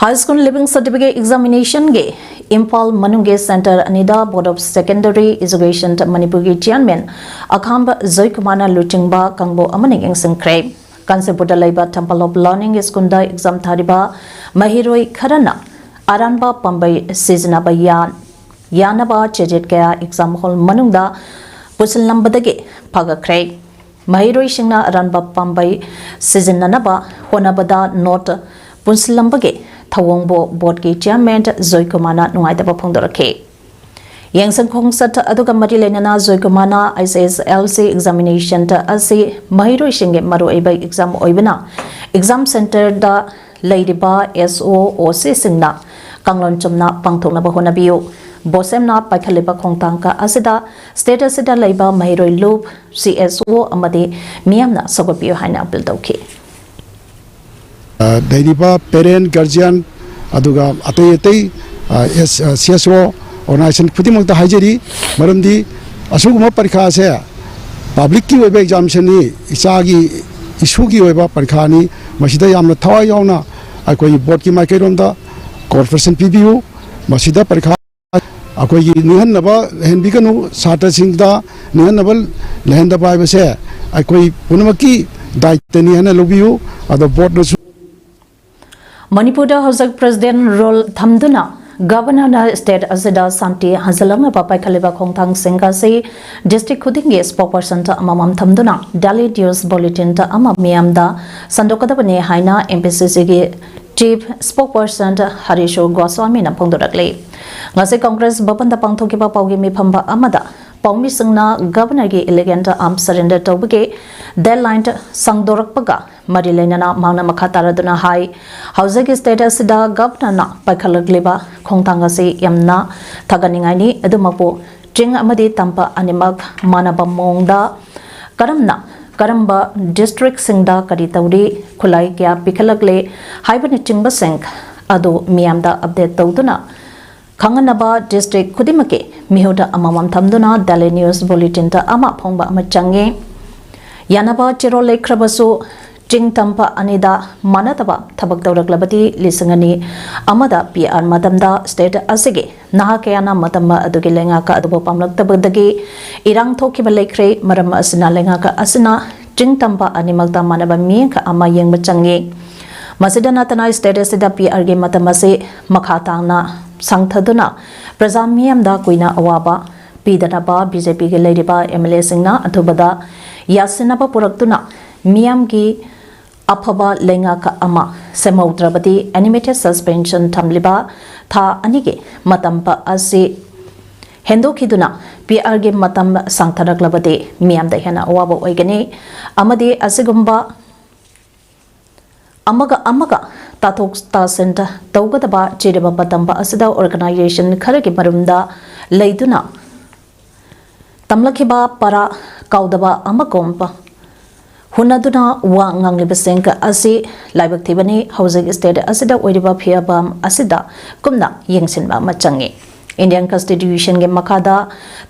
ꯍꯥꯏ ꯁ꯭ꯀꯨꯜ ꯂꯤꯚꯤꯡ ꯁꯔꯇꯤꯐꯤꯀꯦꯠ ꯑꯦꯛꯖꯥꯃꯤꯅꯦꯁꯟꯒꯤ ꯏꯝꯐꯥꯜ ꯃꯅꯨꯡꯒꯤ ꯁꯦꯟꯇꯔ ꯑꯅꯤꯗ ꯕꯣꯔꯗ ꯑꯣꯐ ꯁꯦꯀꯦꯟꯗꯔꯤ ꯏꯖꯨꯀꯦꯁꯟ ꯃꯅꯤꯄꯨꯔꯒꯤ ꯆꯤꯌꯥꯔꯃꯦꯟ ꯑꯈꯥꯝꯕ ꯖꯣꯏꯀꯨꯃꯥꯔꯅ ꯂꯨꯆꯤꯡꯕ ꯀꯥꯡꯕꯨ ꯑꯃꯅ ꯌꯦꯡꯁꯤꯟꯈ꯭ꯔꯦ꯫ ꯀꯥꯟꯆꯤꯄꯨꯔꯗ ꯂꯩꯕ ꯇꯦꯝꯄꯜ ꯑꯣꯐ ꯂꯔꯅꯤꯡ ꯁ꯭ꯀꯨꯜꯗ ꯑꯦꯛꯖꯥꯝ ꯊꯥꯔꯤꯕ ꯃꯍꯩꯔꯣꯏ ꯈꯔꯅ ꯑꯔꯥꯟꯕ ꯄꯥꯝꯕꯩ ꯁꯤꯖꯤꯟꯅꯕ ꯌꯥ- ꯌꯥꯅꯕ ꯆꯦꯖꯦꯠ ꯀꯌꯥ ꯑꯦꯛꯖꯥꯝ ꯍꯣꯜ ꯃꯅꯨꯡꯗ ꯄꯨꯁꯤꯜꯂꯝꯕꯗꯒꯤ ꯐꯒꯠꯈ꯭ꯔꯦ꯫ ꯃꯍꯩꯔꯣꯏꯁꯤꯡꯅ ꯑꯔꯥꯟꯕ ꯄꯥꯝꯕꯩ ꯁꯤꯖꯤꯟꯅꯅꯕ ꯍꯣꯠꯅꯕꯗ ꯅꯣꯠ ꯄꯨꯟꯁꯤꯜꯂꯝꯕꯒꯤ ꯊꯧꯑꯣꯡꯕꯨ ꯕꯣꯔꯗꯀꯤ ꯆꯤꯌꯥꯔꯃꯦꯟ ꯖꯣꯏꯀꯨꯃꯥꯔꯅ ꯅꯨꯡꯉꯥꯏꯇꯕ ꯐꯣꯡꯗꯣꯔꯛꯈꯤ꯫ ꯌꯦꯡꯁꯪ ꯈꯣꯡꯆꯠ ꯑꯗꯨꯒ ꯃꯔꯤ ꯂꯩꯅꯅ ꯖꯣꯏꯀꯨꯃꯥꯔꯅ ꯑꯩꯆ ꯑꯦꯁ ꯑꯦꯜ ꯁꯤ ꯑꯦꯛꯖꯥꯃꯤꯅꯦꯁꯟ ꯑꯁꯤ ꯃꯍꯩꯔꯣꯏꯁꯤꯡꯒꯤ ꯃꯔꯨꯑꯣꯏꯕ ꯑꯦꯛꯖꯥꯝ ꯑꯣꯏꯕꯅ ꯑꯦꯛꯖꯥꯝ ꯁꯦꯟꯇꯔꯗ ꯂꯩꯔꯤꯕ ꯑꯦꯁ ꯑꯣ ꯑꯣ ꯁꯤꯁꯤꯡꯅ ꯀꯥꯡꯂꯣꯟ ꯆꯨꯝꯅ ꯄꯥꯡꯊꯣꯛꯅꯕ ꯍꯣꯠꯅꯕꯤꯌꯨ꯫ ꯕꯣꯁꯦꯝꯅ ꯄꯥꯏꯈꯠꯂꯤꯕ ꯈꯣꯡꯊꯥꯡ ꯑꯁꯤꯗ state ꯑꯁꯤꯗ ꯂꯩꯕ ꯃꯍꯩꯔꯣꯏ ꯂꯨꯞ, C S O ꯑꯃꯗꯤ ꯃꯤꯌꯥꯝꯅ ꯁꯧꯒꯠꯄꯤꯌꯨ ꯍꯥꯏꯅ appeal ꯇꯧꯈꯤ꯫ ꯑ, ꯂꯩꯔꯤꯕ parent, guardian, ꯑꯗꯨꯒ ꯑꯇꯩ ꯑꯇꯩ, ꯑ, ꯑꯦꯁ-, ꯑ, C S O organization ꯈꯨꯗꯤꯡꯃꯛꯇ ꯍꯥꯏꯖꯔꯤ꯫ ꯃꯔꯝꯗꯤ ꯑꯁꯤꯒꯨꯝꯕ ꯄꯔꯤꯈꯥꯁꯦ publicꯀꯤ ꯑꯣꯏꯕ examinationꯅꯤ, ꯏꯆꯥꯒꯤ ꯏꯁꯨꯒꯤ ꯑꯣꯏꯕ ꯄꯔꯤꯈꯥꯅꯤ꯫ ꯃꯁꯤꯗ ꯌꯥꯝꯅ ꯊꯋꯥꯏ ꯌꯥꯎꯅ ꯑꯩꯈꯣꯏꯒꯤ boardꯀꯤ ꯃꯥꯏꯀꯩꯔꯣꯝꯗ cooperation ꯄꯤꯕꯤꯌꯨ꯫ ꯃꯁꯤꯗ ꯄꯔꯤꯈꯥ ꯑꯩꯈꯣꯏꯒꯤ ꯅꯤꯡꯍꯟꯅꯕ ꯂꯩꯍꯟꯕꯤꯒꯅꯨ꯫ ꯁꯥꯇ꯭ꯔꯁꯤꯡꯗ ꯅꯤꯡꯍꯟꯅꯕ ꯂꯩꯍꯟꯗꯕ ꯍꯥꯏꯕꯁꯦ ꯑꯩꯈꯣꯏ ꯄꯨꯝꯅꯃꯛꯀꯤ ꯗꯥꯏꯇꯅꯤ ꯍꯥꯏꯅ ꯂꯧꯕꯤꯌꯨ꯫ ꯑꯗꯣ boardꯅꯁꯨ ꯃꯅꯤꯄꯨꯔꯗ ꯍꯧꯖꯤꯛ president rule ꯊꯝꯗꯨꯅ governorꯅ state ꯑꯁꯤꯗ ꯁꯥꯟꯇꯤ ꯍꯟꯖꯤꯜꯂꯛꯅꯕ ꯄꯥꯏꯈꯠꯂꯤꯕ ꯈꯣꯡꯊꯥꯡꯁꯤꯡ ꯑꯁꯤ district ꯈꯨꯗꯤꯡꯒꯤ spokesperson ꯑꯃꯃꯝ ꯊꯝꯗꯨꯅ daily news bulletin ꯑꯃ ꯃꯤꯌꯥꯝꯗ ꯁꯟꯗꯣꯛꯀꯗꯕꯅꯤ ꯍꯥꯏꯅ M P C Cꯒꯤ chief spokesperson ꯍꯔꯤꯁꯨ ꯒꯣꯁ꯭ꯋꯥꯃꯤꯅ ꯐꯣꯡꯗꯣꯔꯛꯂꯤ꯫ ꯉꯁꯤ Congress ꯚꯕꯟꯗ ꯄꯥꯡꯊꯣꯛꯈꯤꯕ ꯄꯥꯎꯒꯤ ꯃꯤꯐꯝꯕ ꯑꯃꯗ ꯄꯥꯎꯃꯤꯁꯤꯡꯅ governorꯒꯤ illegal arms surrender ꯇꯧꯕꯒꯤ deadline ꯁꯥꯡꯗꯣꯔꯛꯄꯒ ꯃꯔꯤ ꯂꯩꯅꯅ ꯃꯍꯥꯛꯅ ꯃꯈꯥ ꯇꯥꯔꯗꯨꯅ ꯍꯥꯏ, ꯍꯧꯖꯤꯛꯀꯤ state ꯑꯁꯤꯗ governorꯅ ꯄꯥꯏꯈꯠꯂꯛꯂꯤꯕ ꯈꯣꯡꯊꯥꯡ ꯑꯁꯤ ꯌꯥꯝꯅ ꯊꯥꯒꯠꯅꯤꯡꯉꯥꯏꯅꯤ꯫ ꯑꯗꯨꯃꯛꯄꯨ ꯆꯤꯡ ꯑꯃꯗꯤ ꯇꯝꯄꯥꯛ ꯑꯅꯤꯃꯛ ꯃꯥꯟꯅꯕ ꯃꯑꯣꯡꯗ ꯀꯔꯝꯅ, ꯀꯔꯝꯕ districtꯁꯤꯡꯗ ꯀꯔꯤ ꯇꯧꯔꯤ, ꯈꯨꯠꯂꯥꯏ ꯀꯌꯥ ꯄꯤꯈꯠꯂꯛꯂꯦ ꯍꯥꯏꯕꯅꯆꯤꯡꯕꯁꯤꯡ ꯑꯗꯨ ꯃꯤꯌꯥꯝꯗ update ꯇꯧꯗꯨꯅ ꯈꯪꯍꯟꯅꯕ district ꯈꯨꯗꯤꯡꯃꯛꯀꯤ ꯃꯤꯍꯨꯠ ꯑꯃꯃꯝ ꯊꯝꯗꯨꯅ daily news bulletin ꯑꯃ ꯐꯣꯡꯕ ꯑꯃ ꯆꯪꯉꯤ꯫ ꯌꯥꯅꯕ ꯆꯦꯔꯣꯜ ꯂꯩꯈ꯭ꯔꯕꯁꯨ ꯆꯤꯡ ꯇꯝꯄꯥꯛ ꯑꯅꯤꯗ ꯃꯥꯟꯅꯗꯕ ꯊꯕꯛ ꯇꯧꯔꯛꯂꯕꯗꯤ ꯂꯤꯁꯤꯡ ꯑꯅꯤ ꯑꯃꯗ P R ꯃꯇꯝꯗ state ꯑꯁꯤꯒꯤ ꯅꯍꯥ ꯀꯌꯥꯅ ꯃꯇꯝ ꯑꯗꯨꯒꯤ ꯂꯩꯉꯥꯛ ꯑꯗꯨꯕꯨ ꯄꯥꯝꯂꯛꯇꯕꯗꯒꯤ ꯏꯔꯥꯡ ꯊꯣꯛꯈꯤꯕ ꯂꯩꯈ꯭ꯔꯦ꯫ ꯃꯔꯝ ꯑꯁꯤꯅ ꯂꯩꯉꯥꯛ ꯑꯁꯤꯅ ꯆꯤꯡ ꯇꯝꯄꯥꯛ ꯑꯅꯤꯃꯛꯇ ꯃꯥꯟꯅꯕ ꯃꯤꯠꯌꯦꯡ ꯑꯃ ꯌꯦꯡꯕ ꯆꯪꯉꯤ꯫ ꯃꯁꯤꯗ ꯅꯠꯇꯅ state ꯑꯁꯤꯗ P R ꯒꯤ ꯃꯇꯝ ꯑꯁꯤ ꯃꯈꯥ ꯇꯥꯅ ꯁꯥꯡꯊꯗꯨꯅ ꯄ꯭ꯔꯖꯥ ꯃꯤꯌꯥꯝꯗ ꯀꯨꯏꯅ ꯑꯋꯥꯕ ꯄꯤꯗꯅꯕ B J Pꯒꯤ ꯂꯩꯔꯤꯕ M L Aꯁꯤꯡꯅ ꯑꯊꯨꯕꯗ ꯌꯥꯁꯤꯟꯅꯕ ꯄꯨꯔꯛꯇꯨꯅ ꯃꯤꯌꯥꯝꯒꯤ ꯑꯐꯕ ꯂꯩꯉꯥꯛ ꯑꯃ ꯁꯦꯝꯍꯧꯗ꯭ꯔꯕꯗꯤ unlimited suspension ꯊꯝꯂꯤꯕ ꯊꯥ ꯑꯅꯤꯒꯤ ꯃꯇꯝ ꯑꯁꯤ ꯍꯦꯟꯗꯣꯛꯈꯤꯗꯨꯅ P R ꯒꯤ ꯃꯇꯝ ꯁꯥꯡꯊꯔꯛꯂꯕꯗꯤ ꯃꯤꯌꯥꯝꯗ ꯍꯦꯟꯅ ꯑꯋꯥꯕ ꯑꯣꯏꯒꯅꯤ ꯑꯃꯗꯤ ꯑꯁꯤꯒꯨꯝꯕ ꯑꯃꯒ ꯑꯃꯒ ꯇꯥꯊꯣꯛ ꯇꯥꯁꯤꯟ ꯇꯧꯒꯗꯕ ꯆꯦꯔꯤꯕ ꯃꯇꯝ ꯑꯁꯤꯗ organization ꯈꯔꯒꯤ ꯃꯔꯨꯝꯗ ꯂꯩꯗꯨꯅ ꯇꯝꯂꯛꯈꯤꯕ ꯄꯔꯥ ꯀꯥꯎꯗꯕ ꯑꯃꯒꯨꯝ ꯍꯨꯟꯅꯗꯨꯅ ꯋꯥ ꯉꯥꯡꯂꯤꯕꯁꯤꯡ ꯑꯁꯤ ꯂꯥꯏꯕꯛ ꯊꯤꯕꯅꯤ꯫ ꯍꯧꯖꯤꯛ state ꯑꯁꯤꯗ ꯑꯣꯏꯔꯤꯕ ꯐꯤꯕꯝ ꯑꯁꯤꯗ ꯀꯨꯞꯅ ꯌꯦꯡꯁꯤꯟꯕ ꯑꯃ ꯆꯪꯏ꯫ Indian Constitutionꯒꯤ ꯃꯈꯥꯗ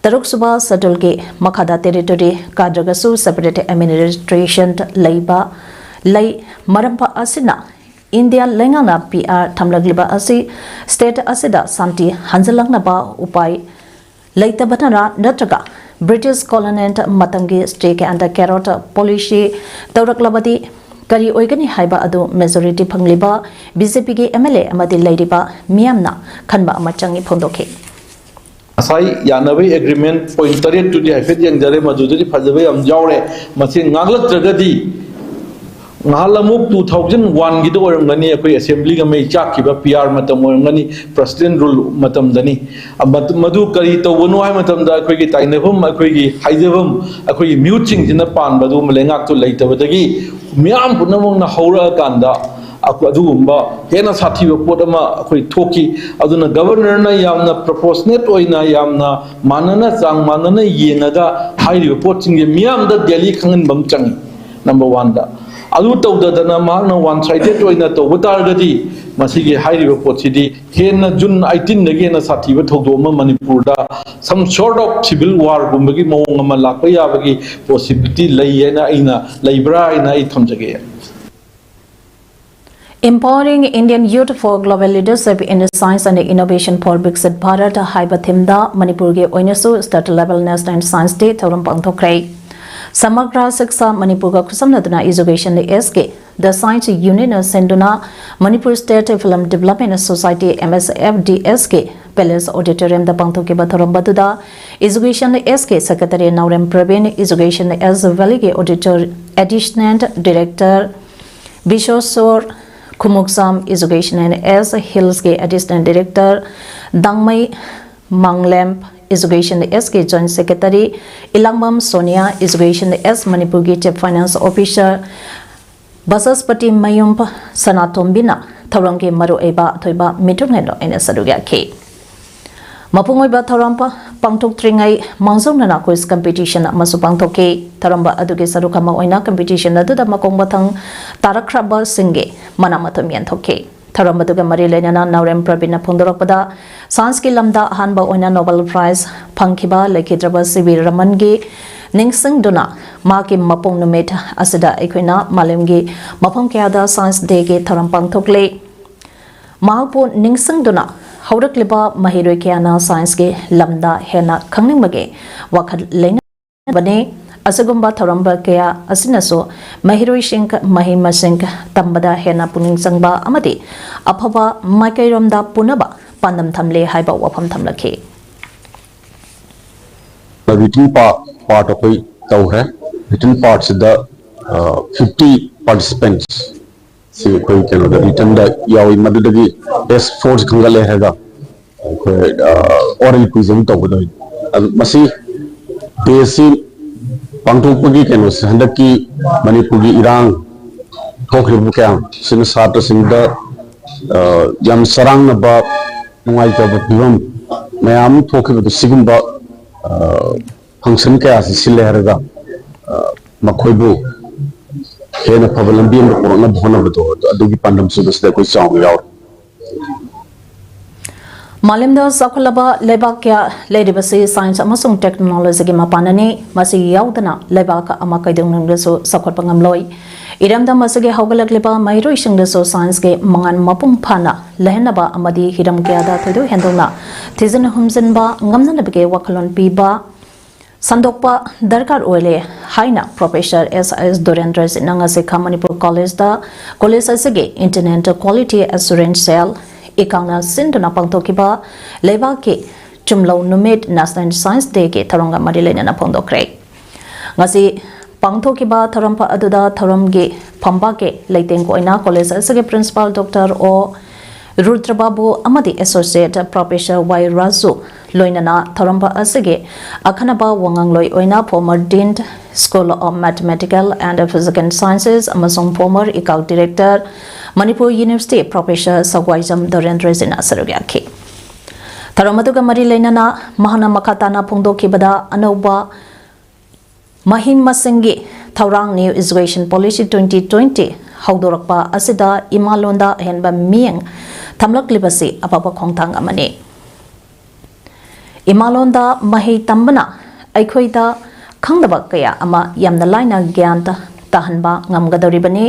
ꯇꯔꯨꯛꯁꯨꯕ scheduleꯒꯤ ꯃꯈꯥꯗ territory ꯀꯥꯗ꯭ꯔꯒꯁꯨ separate administration ꯂꯩꯕ ꯂꯩ꯫ ꯃꯔꯝ ꯑꯁꯤꯅ India ꯂꯩꯉꯥꯛꯅ PR ꯊꯝꯂꯛꯂꯤꯕ ꯑꯁꯤ state ꯑꯁꯤꯗ ꯁꯥꯟꯇꯤ ꯍꯟꯖꯤꯜꯂꯛꯅꯕ ꯎꯄꯥꯏ ꯂꯩꯇꯕꯅꯔꯥ ꯅꯠꯇ꯭ꯔꯒ British colonial ꯃꯇꯝꯒꯤ stick and carrot policy ꯇꯧꯔꯛꯂꯕꯗꯤ ꯀꯔꯤ ꯑꯣꯏꯒꯅꯤ ꯍꯥꯏꯕ ꯑꯗꯨ majority ꯐꯪꯂꯤꯕ BJPꯒꯤ MLA ꯑꯃꯗꯤ ꯂꯩꯔꯤꯕ ꯃꯤꯌꯥꯝꯅ ꯈꯟꯕ ꯑꯃ ꯆꯪꯏ ꯐꯣꯡꯗꯣꯛꯈꯤ꯫ ꯉꯁꯥꯏ ꯌꯥꯅꯕꯒꯤ agreement point ꯇꯔꯦꯠꯇꯨꯗꯤ ꯍꯥꯏꯐꯦꯠ ꯌꯦꯡꯖꯔꯦ, ꯃꯗꯨꯗꯗꯤ ꯐꯖꯕ ꯌꯥꯝ ꯌꯥꯎꯔꯦ꯫ ꯃꯁꯤ ꯉꯥꯛꯂꯛꯇ꯭ꯔꯒꯗꯤ ꯉꯍꯥꯟ ꯑꯃꯨꯛ two thousand oneꯒꯤꯗ ꯑꯣꯏꯔꯝꯒꯅꯤ, ꯑꯩꯈꯣꯏ assemblyꯒ ꯃꯩ ꯆꯥꯛꯈꯤꯕ PR ꯃꯇꯝ ꯑꯣꯏꯔꯝꯒꯅꯤ, President rule ꯃꯇꯝꯗꯅꯤ꯫ ꯃꯗꯨ ꯀꯔꯤ ꯇꯧꯕꯅꯣ ꯍꯥꯏꯕ ꯃꯇꯝꯗ ꯑꯩꯈꯣꯏꯒꯤ ꯇꯥꯏꯅꯐꯝ, ꯑꯩꯈꯣꯏꯒꯤ ꯍꯥꯏꯖꯐꯝ, ꯑꯩꯈꯣꯏꯒꯤ ꯃꯤꯍꯨꯠꯁꯤꯡꯁꯤꯅ ꯄꯥꯟꯕ ꯑꯗꯨꯒꯨꯝꯕ ꯂꯩꯉꯥꯛꯇꯨ ꯂꯩꯇꯕꯗꯒꯤ ꯃꯤꯌꯥꯝ ꯄꯨꯝꯅꯃꯛꯅ ꯍꯧꯔꯛꯑꯀꯥꯟꯗ ꯑꯗꯨꯒꯨꯝꯕ ꯍꯦꯟꯅ ꯁꯥꯊꯤꯕ ꯄꯣꯠ ꯑꯃ ꯑꯩꯈꯣꯏ ꯊꯣꯛꯈꯤ꯫ ꯑꯗꯨꯅ governorꯅ ꯌꯥꯝꯅ proportionate ꯑꯣꯏꯅ, ꯌꯥꯝꯅ ꯃꯥꯟꯅꯅ, ꯆꯥꯡ ꯃꯥꯟꯅꯅ ꯌꯦꯡꯉꯒ ꯍꯥꯏꯔꯤꯕ ꯄꯣꯠꯁꯤꯡꯁꯦ ꯃꯤꯌꯥꯝꯗ daily ꯈꯪꯍꯟꯕ ꯑꯃ ꯆꯪꯉꯤ꯫ Number oneꯗ ꯑꯗꯨ ꯇꯧꯗꯗꯅ ꯃꯍꯥꯛꯅ one sided ꯑꯣꯏꯅ ꯇꯧꯕ ꯇꯥꯔꯒꯗꯤ ꯃꯁꯤꯒꯤ ꯍꯥꯏꯔꯤꯕ ꯄꯣꯠꯁꯤꯗꯤ ꯍꯦꯟꯅ June eighteenꯗꯒꯤ ꯍꯦꯟꯅ ꯁꯥꯊꯤꯕ ꯊꯧꯗꯣꯛ ꯑꯃ ꯃꯅꯤꯄꯨꯔꯗ some sort of civil warꯒꯨꯝꯕꯒꯤ ꯃꯑꯣꯡ ꯑꯃ ꯂꯥꯛꯄ ꯌꯥꯕꯒꯤ possibility ꯂꯩ ꯍꯥꯏꯅ ꯑꯩꯅ, ꯂꯩꯕ꯭ꯔꯥ ꯍꯥꯏꯅ ꯑꯩ ꯊꯝꯖꯒꯦ꯫ Empowering Indian Youth for Global Leadership in Science and Innovation for Viksit Bharat ꯍꯥꯏꯕ themeꯗ ꯃꯅꯤꯄꯨꯔꯒꯤ ꯑꯣꯏꯅꯁꯨ state level National Science Day ꯊꯧꯔꯝ ꯄꯥꯡꯊꯣꯛꯈ꯭ꯔꯦ꯫ Samagra Shiksha ꯃꯅꯤꯄꯨꯔꯒ ꯈꯨꯠꯁꯝꯅꯗꯨꯅ Education Sg The Science Unitꯅ ꯁꯤꯟꯗꯨꯅ Manipur State Film Development Society MSFDSꯒꯤ Palace Auditoriumꯗ ꯄꯥꯡꯊꯣꯛꯈꯤꯕ ꯊꯧꯔꯝ ꯑꯗꯨꯗ Education Sg Secretary Naorem Praveen, Education S Valleyꯒꯤ Auditor Additional Director ꯕꯤꯁꯣꯁꯣꯔ ꯈꯨꯃꯨꯛꯁꯥꯝ, Education and S Hillsꯀꯤ Additional Director ꯗꯥꯡꯃꯩ ꯃꯥꯡꯂꯦꯝ, Education Sꯒꯤ Joint Secretary ꯏꯂꯥꯡꯕꯝ Sonia, Education S ꯃꯅꯤꯄꯨꯔꯒꯤ Chief Finance Officer ꯕꯁꯁꯄꯇꯤ ꯃꯌꯨꯝ ꯁꯅꯥꯇꯣꯝꯕꯤꯅ ꯊꯧꯔꯝꯒꯤ ꯃꯔꯨꯑꯣꯏꯕ ꯑꯊꯣꯏꯕ ꯃꯤꯊꯨꯡꯂꯦꯟꯗꯣ ꯑꯩꯅ ꯁꯔꯨꯛ ꯌꯥꯈꯤ꯫ ꯃꯄꯨꯡ ꯑꯣꯏꯕ ꯊꯧꯔꯝ ꯄ-, ꯄꯥꯡꯊꯣꯛꯇ꯭ꯔꯤꯉꯩ ꯃꯥꯡꯖꯧꯅꯅ quiz competition ꯑꯃꯁꯨ ꯄꯥꯡꯊꯣꯛꯈꯤ꯫ ꯊꯧꯔꯝ ꯑꯗꯨꯒꯤ ꯁꯔꯨꯛ ꯑꯃ ꯑꯣꯏꯅ competition ꯑꯗꯨꯗ ꯃꯈꯣꯡ ꯃꯊꯪ ꯇꯥꯔꯛꯈ꯭ꯔꯕꯁꯤꯡꯒꯤ ꯃꯅꯥ ꯃꯊꯨꯝ ꯌꯦꯟꯊꯣꯛꯈꯤ꯫ ꯊꯧꯔꯝ ꯑꯗꯨꯒ ꯃꯔꯤ ꯂꯩꯅꯅ ꯅꯥꯎꯔꯦꯝ ꯄ꯭ꯔꯕꯤꯟꯅ ꯐꯣꯡꯗꯣꯔꯛꯄꯗ, scienceꯀꯤ ꯂꯝꯗ ꯑꯍꯥꯟꯕ ꯑꯣꯏꯅ Nobel Prize ꯐꯪꯈꯤꯕ ꯂꯩꯈꯤꯗ꯭ꯔꯕ ꯁꯤ ꯚꯤ ꯔꯃꯟꯒꯤ ꯅꯤꯡꯁꯤꯡꯗꯨꯅ ꯃꯍꯥꯛꯀꯤ ꯃꯄꯣꯛ ꯅꯨꯃꯤꯠ ꯑꯁꯤꯗ ꯑꯩꯈꯣꯏꯅ ꯃꯥꯂꯦꯝꯒꯤ ꯃꯐꯝ ꯀꯌꯥꯗ Science Dayꯒꯤ ꯊꯧꯔꯝ ꯄꯥꯡꯊꯣꯛꯂꯤ꯫ ꯃꯍꯥꯛꯄꯨ ꯅꯤꯡꯁꯤꯡꯗꯨꯅ ꯍꯧꯔꯛꯂꯤꯕ ꯃꯍꯩꯔꯣꯏ ꯀꯌꯥꯅ scienceꯀꯤ ꯂꯝꯗ ꯍꯦꯟꯅ ꯈꯪꯅꯤꯡꯕꯒꯤ ꯋꯥꯈꯜ ꯂꯩꯅꯕꯅꯤ꯫ ꯑꯁꯤꯒꯨꯝꯕ ꯊꯧꯔꯝ ꯀꯌꯥ ꯑꯁꯤꯅꯁꯨ ꯃꯍꯩꯔꯣꯏꯁꯤꯡ ꯃꯍꯩ ꯃꯁꯤꯡ ꯇꯝꯕꯗ ꯍꯦꯟꯅ ꯄꯨꯛꯅꯤꯡ ꯆꯪꯕ ꯑꯃꯗꯤ ꯑꯐꯕ ꯃꯥꯏꯀꯩꯔꯣꯝꯗ ꯄꯨꯅꯕ ꯄꯥꯟꯗꯝ ꯊꯝꯂꯦ ꯍꯥꯏꯕ ꯋꯥꯐꯝ ꯊꯝꯂꯛꯈꯤ꯫ Written part ꯑꯩꯈꯣꯏ ꯇꯧꯈ꯭ꯔꯦ꯫ Written partꯁꯤꯗ fifty participants ꯁꯤ ꯑꯩꯈꯣꯏ ꯀꯩꯅꯣꯗ writtenꯗ ꯌꯥꯎꯏ꯫ ꯃꯗꯨꯗꯒꯤ best fourꯁꯤ ꯈꯟꯒꯠꯂꯦ ꯍꯥꯏꯔꯒ ꯑꯩꯈꯣꯏ oral quiz ꯑꯃ ꯇꯧꯒꯗꯣꯏꯅꯤ꯫ ꯑꯗꯨ ꯃꯁꯤ dayꯁꯤ ꯄꯥꯡꯊꯣꯛꯄꯒꯤ ꯀꯩꯅꯣꯁꯦ, ꯍꯟꯗꯛꯀꯤ ꯃꯅꯤꯄꯨꯔꯒꯤ ꯏꯔꯥꯡ ꯊꯣꯛꯈ꯭ꯔꯤꯕ ꯀꯌꯥ ꯁꯤꯅ ꯁꯥꯇ꯭ꯔꯁꯤꯡꯗ ꯌꯥꯝ ꯆꯔꯥꯡꯅꯕ, ꯅꯨꯡꯉꯥꯏꯇꯕ ꯐꯤꯕꯝ ꯃꯌꯥꯝ ꯑꯃ ꯊꯣꯛꯈꯤꯕꯗꯨ, ꯁꯤꯒꯨꯝꯕ function ꯀꯌꯥꯁꯤ ꯁꯤꯜꯂꯦ ꯍꯥꯏꯔꯒ ꯃꯈꯣꯏꯕꯨ ꯍꯦꯟꯅ ꯐꯕ ꯂꯝꯕꯤ ꯑꯃꯗ ꯄꯨꯔꯛꯅꯕ ꯍꯣꯠꯅꯕꯗꯣ, ꯑꯗꯨ, ꯑꯗꯨꯒꯤ ꯄꯥꯟꯗꯝꯁꯨ ꯃꯁꯤꯗ ꯑꯩꯈꯣꯏ ꯆꯥꯎꯅ ꯌꯥꯎꯔꯤ꯫ ꯃꯥꯂꯦꯝꯗ ꯆꯥꯎꯈꯠꯂꯕ ꯂꯩꯕꯥꯛ ꯀꯌꯥ ꯂꯩꯔꯤꯕꯁꯤ science ꯑꯃꯁꯨꯡ technologyꯒꯤ ꯃꯄꯥꯟꯅꯅꯤ꯫ ꯃꯁꯤ ꯌꯥꯎꯗꯅ ꯂꯩꯕꯥꯛ ꯑꯃ ꯀꯩꯗꯧꯅꯨꯡꯗꯁꯨ ꯆꯥꯎꯈꯠꯄ ꯉꯝꯂꯣꯏ꯫ ꯏꯔꯝꯗꯝ ꯑꯁꯤꯒꯤ ꯍꯧꯒꯠꯂꯛꯂꯤꯕ ꯃꯍꯩꯔꯣꯏꯁꯤꯡꯗꯁꯨ scienceꯀꯤ ꯃꯉꯥꯜ ꯃꯄꯨꯡ ꯐꯥꯅ ꯂꯩꯍꯟꯅꯕ ꯑꯃꯗꯤ ꯍꯤꯔꯝ ꯀꯌꯥꯗ ꯊꯣꯏꯗꯣꯛ ꯍꯦꯟꯗꯣꯛꯅ ꯊꯤꯖꯤꯟ ꯍꯨꯝꯖꯤꯟꯕ ꯉꯝꯅꯅꯕꯒꯤ ꯋꯥꯈꯜꯂꯣꯟ ꯄꯤꯕ ꯁꯟꯗꯣꯛꯄ ꯗꯔꯀꯥꯔ ꯑꯣꯏꯔꯦ ꯍꯥꯏꯅ Professor S S ꯗꯨꯔꯦꯟꯗ꯭ꯔ ꯖꯤꯠꯅ ꯉꯁꯤ ꯈꯥ ꯃꯅꯤꯄꯨꯔ ꯀꯣꯂꯦꯖꯇ ꯀꯣꯂꯦꯖ ꯑꯁꯤꯒꯤ Internet Quality Assurance Cell, ꯏꯀꯥꯡꯅ ꯁꯤꯟꯗꯨꯅ ꯄꯥꯡꯊꯣꯛꯈꯤꯕ ꯂꯩꯕꯥꯛꯀꯤ ꯆꯨꯝꯂꯧ ꯅꯨꯃꯤꯠ National Science Dayꯒꯤ ꯊꯧꯔꯝꯒ ꯃꯔꯤ ꯂꯩꯅꯅ ꯐꯣꯡꯗꯣꯛꯈ꯭ꯔꯦ꯫ ꯉꯁꯤ ꯄꯥꯡꯊꯣꯛꯈꯤꯕ ꯊꯧꯔꯝ ꯑꯗꯨꯗ ꯊꯧꯔꯝꯒꯤ ꯐꯝꯕꯥꯛꯀꯤ ꯂꯩꯇꯦꯡ ꯑꯣꯏꯅ ꯀꯣꯂꯦꯖ ꯑꯁꯤꯒꯤ Principal Doctor ꯑꯣ ꯔꯨꯗ꯭ꯔꯕꯥꯕꯨ ꯑꯃꯗꯤ Associate Professor ꯋꯥꯏ ꯔꯥꯖꯨ ꯂꯣꯏꯅꯅ ꯊꯧꯔꯝ ꯑꯁꯤꯒꯤ ꯑꯈꯟꯅꯕ ꯋꯥꯉꯥꯡꯂꯣꯏ ꯑꯣꯏꯅ former Dean, School of Mathematical and Physical Sciences ꯑꯃꯁꯨꯡ former ꯏꯀꯥꯜ Director, Manipur University Professor ꯁꯒ꯭ꯋꯥꯏꯖꯝ ꯗꯣꯔꯦꯟꯗ꯭ꯔꯖꯤꯅ ꯁꯔꯨꯛ ꯌꯥꯈꯤ꯫ ꯊꯧꯔꯝ ꯑꯗꯨꯒ ꯃꯔꯤ ꯂꯩꯅꯅ ꯃꯍꯥꯛꯅ ꯃꯈꯥ ꯇꯥꯅ ꯐꯣꯡꯗꯣꯛꯈꯤꯕꯗ, ꯑꯅꯧꯕ ꯃꯍꯩ ꯃꯁꯤꯡꯒꯤ ꯊꯧꯔꯥꯡ New Education Policy twenty twenty ꯍꯧꯗꯣꯔꯛꯄ ꯑꯁꯤꯗ ꯏꯃꯥꯂꯣꯟꯗ ꯑꯍꯦꯟꯕ ꯃꯤꯠꯌꯦꯡ ꯊꯝꯂꯛꯂꯤꯕꯁꯤ ꯑꯐꯕ ꯈꯣꯡꯊꯥꯡ ꯑꯃꯅꯤ꯫ ꯏꯃꯥꯂꯣꯟꯗ ꯃꯍꯩ ꯇꯝꯕꯅ ꯑꯩꯈꯣꯏꯗ ꯈꯪꯗꯕ ꯀꯌꯥ ꯑꯃ ꯌꯥꯝꯅ ꯂꯥꯏꯅ ꯒ꯭ꯌꯥꯟ ꯇ-, ꯇꯥꯍꯟꯕ ꯉꯝꯒꯗꯧꯔꯤꯕꯅꯤ꯫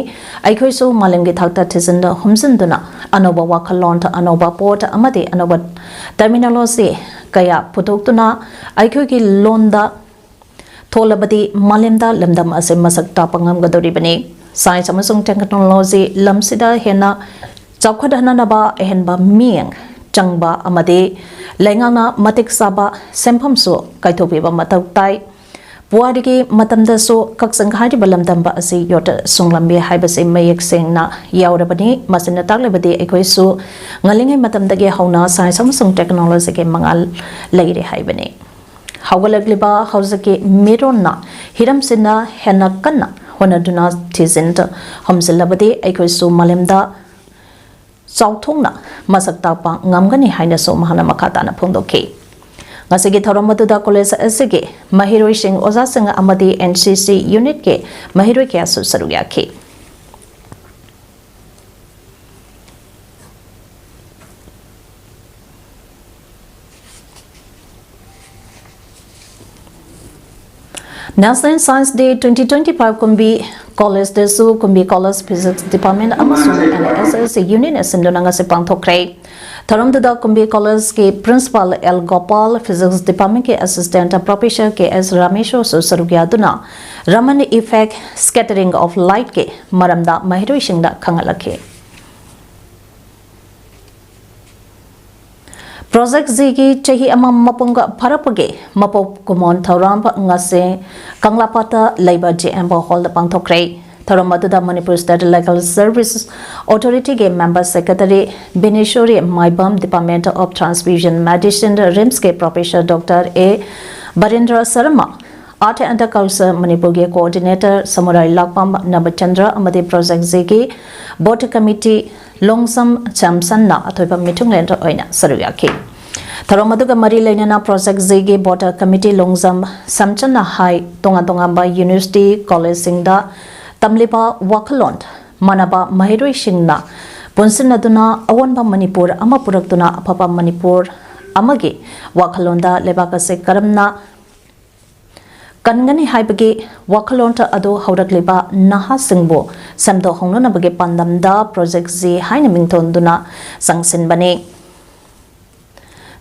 ꯑꯩꯈꯣꯏꯁꯨ ꯃꯥꯂꯦꯝꯒꯤ ꯊꯥꯛꯇ ꯊꯤꯖꯤꯟ ꯍꯨꯝꯖꯤꯟꯗꯨꯅ ꯑꯅꯧꯕ ꯋꯥꯈꯜꯂꯣꯟ, ꯑꯅꯧꯕ ꯄꯣꯠ ꯑꯃꯗꯤ ꯑꯅꯧꯕ terminology ꯀꯌꯥ ꯄꯨꯊꯣꯛꯇꯨꯅ ꯑꯩꯈꯣꯏꯒꯤ ꯂꯣꯟꯗ ꯊꯣꯜꯂꯕꯗꯤ ꯃꯥꯂꯦꯝꯗ ꯂꯝꯗꯝ ꯑꯁꯤ ꯃꯁꯛ ꯇꯥꯛꯄ ꯉꯝꯒꯗꯧꯔꯤꯕꯅꯤ꯫ Science ꯑꯃꯁꯨꯡ technology ꯂꯝꯁꯤꯗ ꯍꯦꯟꯅ ꯆꯥꯎꯈꯠꯍꯟꯅꯅꯕ ꯑꯍꯦꯟꯕ ꯃꯤꯠꯌꯦꯡ ꯆꯪꯕ ꯑꯃꯗꯤ ꯂꯩꯉꯥꯛꯅ ꯃꯇꯤꯛ ꯆꯥꯕ ꯁꯦꯟꯐꯝꯁꯨ ꯀꯥꯏꯊꯣꯛꯄꯤꯕ ꯃꯊꯧ ꯇꯥꯏ꯫ ꯄꯨꯋꯥꯔꯤꯒꯤ ꯃꯇꯝꯗꯁꯨ ꯀꯛꯆꯤꯡ ꯍꯥꯏꯔꯤꯕ ꯂꯝꯗꯝ ꯑꯁꯤ ꯌꯣꯠ ꯁꯨꯡꯂꯝꯃꯤ ꯍꯥꯏꯕꯁꯤ ꯃꯌꯦꯛ ꯁꯦꯡꯅ ꯌꯥꯎꯔꯕꯅꯤ꯫ ꯃꯁꯤꯅ ꯇꯥꯛꯂꯤꯕꯗꯤ ꯑꯩꯈꯣꯏꯁꯨ ꯉꯜꯂꯤꯉꯩ ꯃꯇꯝꯗꯒꯤ ꯍꯧꯅ science ꯑꯃꯁꯨꯡ technology ꯒꯤ ꯃꯉꯥꯜ ꯂꯩꯔꯦ ꯍꯥꯏꯕꯅꯤ꯫ ꯍꯧꯒꯠꯂꯛꯂꯤꯕ ꯍꯧꯖꯤꯛꯀꯤ ꯃꯤꯔꯣꯟꯅ ꯍꯤꯔꯝꯁꯤꯅ ꯍꯦꯟꯅ ꯀꯟꯅ ꯍꯣꯠꯅꯗꯨꯅ ꯊꯤꯖꯤꯟ ꯍꯨꯝꯖꯤꯜꯂꯕꯗꯤ ꯑꯩꯈꯣꯏꯁꯨ ꯃꯥꯂꯦꯝꯗ ꯆꯥꯎꯊꯣꯛꯅ ꯃꯁꯛ ꯇꯥꯛꯄ ꯉꯝꯒꯅꯤ ꯍꯥꯏꯅꯁꯨ ꯃꯍꯥꯛꯅ ꯃꯈꯥ ꯇꯥꯅ ꯐꯣꯡꯗꯣꯛꯈꯤ꯫ ꯉꯁꯤꯒꯤ ꯊꯧꯔꯝ ꯑꯗꯨꯗ college ꯑꯁꯤꯒꯤ ꯃꯍꯩꯔꯣꯏꯁꯤꯡ, ꯑꯣꯖꯥꯁꯤꯡ ꯑꯃꯗꯤ N C C unit ꯀꯤ ꯃꯍꯩꯔꯣꯏ ꯀꯌꯥꯁꯨ ꯁꯔꯨꯛ ꯌꯥꯈꯤ꯫ National Science Day twenty twenty-five ꯀꯨꯝꯕꯤ College ꯗꯁꯨ ꯀꯨꯝꯕꯤ College Physics Department ꯑꯃꯁꯨꯡ N S S unit ꯅ ꯁꯤꯟꯗꯨꯅ ꯉꯁꯤ ꯄꯥꯡꯊꯣꯛꯈ꯭ꯔꯦ꯫ ꯊꯧꯔꯝꯗꯨꯗ ꯀꯨꯝꯕꯤ College ꯀꯤ Principal L Gopal, Physics Department ꯀꯤ Assistant Professor K S ꯔꯥꯃꯦꯁꯣꯔꯁꯨ ꯁꯔꯨꯛ ꯌꯥꯗꯨꯅ Raman Effect, Scattering of Light ꯀꯤ ꯃꯔꯝꯗ ꯃꯍꯩꯔꯣꯏꯁꯤꯡꯗ ꯈꯪꯍꯜꯂꯛꯈꯤ꯫ Project G ꯒꯤ ꯆꯍꯤ ꯑꯃ ꯃꯄꯨꯡ ꯐꯥꯔꯛꯄꯒꯤ ꯃꯄꯣꯛ ꯀꯨꯝꯑꯣꯟ ꯊꯧꯔꯝ ꯉꯁꯤ ꯀꯪꯂꯥꯄꯥꯠꯇ ꯂꯩꯕ J M Hall ꯗ ꯄꯥꯡꯊꯣꯛꯈ꯭ꯔꯦ꯫ ꯊꯧꯔꯝ ꯑꯗꯨꯗ Manipur State Legal Services Authority ꯒꯤ Member Secretary ꯕꯤꯅꯦꯁꯣꯔꯤ Maibam, Department of Transfusion Medicine, RIMS ꯀꯤ Professor Doctor A ꯕꯔꯦꯟꯗ꯭ꯔ Sharma, Art and Culture ꯃꯅꯤꯄꯨꯔꯒꯤ Coordinator ꯁꯃꯨꯔꯥꯏ ꯂꯥꯛꯄꯝ ꯅꯕꯆꯟꯗ꯭ꯔ ꯑꯃꯗꯤ Project G ꯒꯤ Board Committee ꯂꯣꯡꯖꯝ ꯁꯝꯁꯟꯅ ꯑꯊꯣꯏꯕ ꯃꯤꯊꯨꯡꯂꯦꯟ ꯑꯣꯏꯅ ꯁꯔꯨꯛ ꯌꯥꯈꯤ꯫ ꯊꯧꯔꯝ ꯑꯗꯨꯒ ꯃꯔꯤ ꯂꯩꯅꯅ Project G ꯒꯤ Board Committee ꯂꯣꯡꯖꯝ ꯁꯝꯁꯟꯅ ꯍꯥꯏ, ꯇꯣꯉꯥꯟ ꯇꯣꯉꯥꯟꯕ university, college ꯁꯤꯡꯗ ꯇꯝꯂꯤꯕ ꯋꯥꯈꯜꯂꯣꯟ ꯃꯥꯟꯅꯕ ꯃꯍꯩꯔꯣꯏꯁꯤꯡꯅ ꯄꯨꯟꯁꯤꯟꯅꯗꯨꯅ ꯑꯑꯣꯟꯕ ꯃꯅꯤꯄꯨꯔ ꯑꯃ ꯄꯨꯔꯛꯇꯨꯅ ꯑꯐꯕ ꯃꯅꯤꯄꯨꯔ ꯑꯃꯒꯤ ꯋꯥꯈꯜꯂꯣꯟꯗ ꯂꯩꯕꯥꯛ ꯑꯁꯤ ꯀꯔꯝꯅ ꯀꯟꯒꯅꯤ ꯍꯥꯏꯕꯒꯤ ꯋꯥꯈꯜꯂꯣꯟ ꯑꯗꯨ ꯍꯧꯔꯛꯂꯤꯕ ꯅꯍꯥꯁꯤꯡꯕꯨ ꯁꯦꯝꯗꯣꯛꯍꯧꯅꯅꯕꯒꯤ ꯄꯥꯟꯗꯝꯗ Project G ꯍꯥꯏꯅ ꯃꯤꯡꯊꯣꯟꯗꯨꯅ ꯆꯪꯁꯤꯟꯕꯅꯤ꯫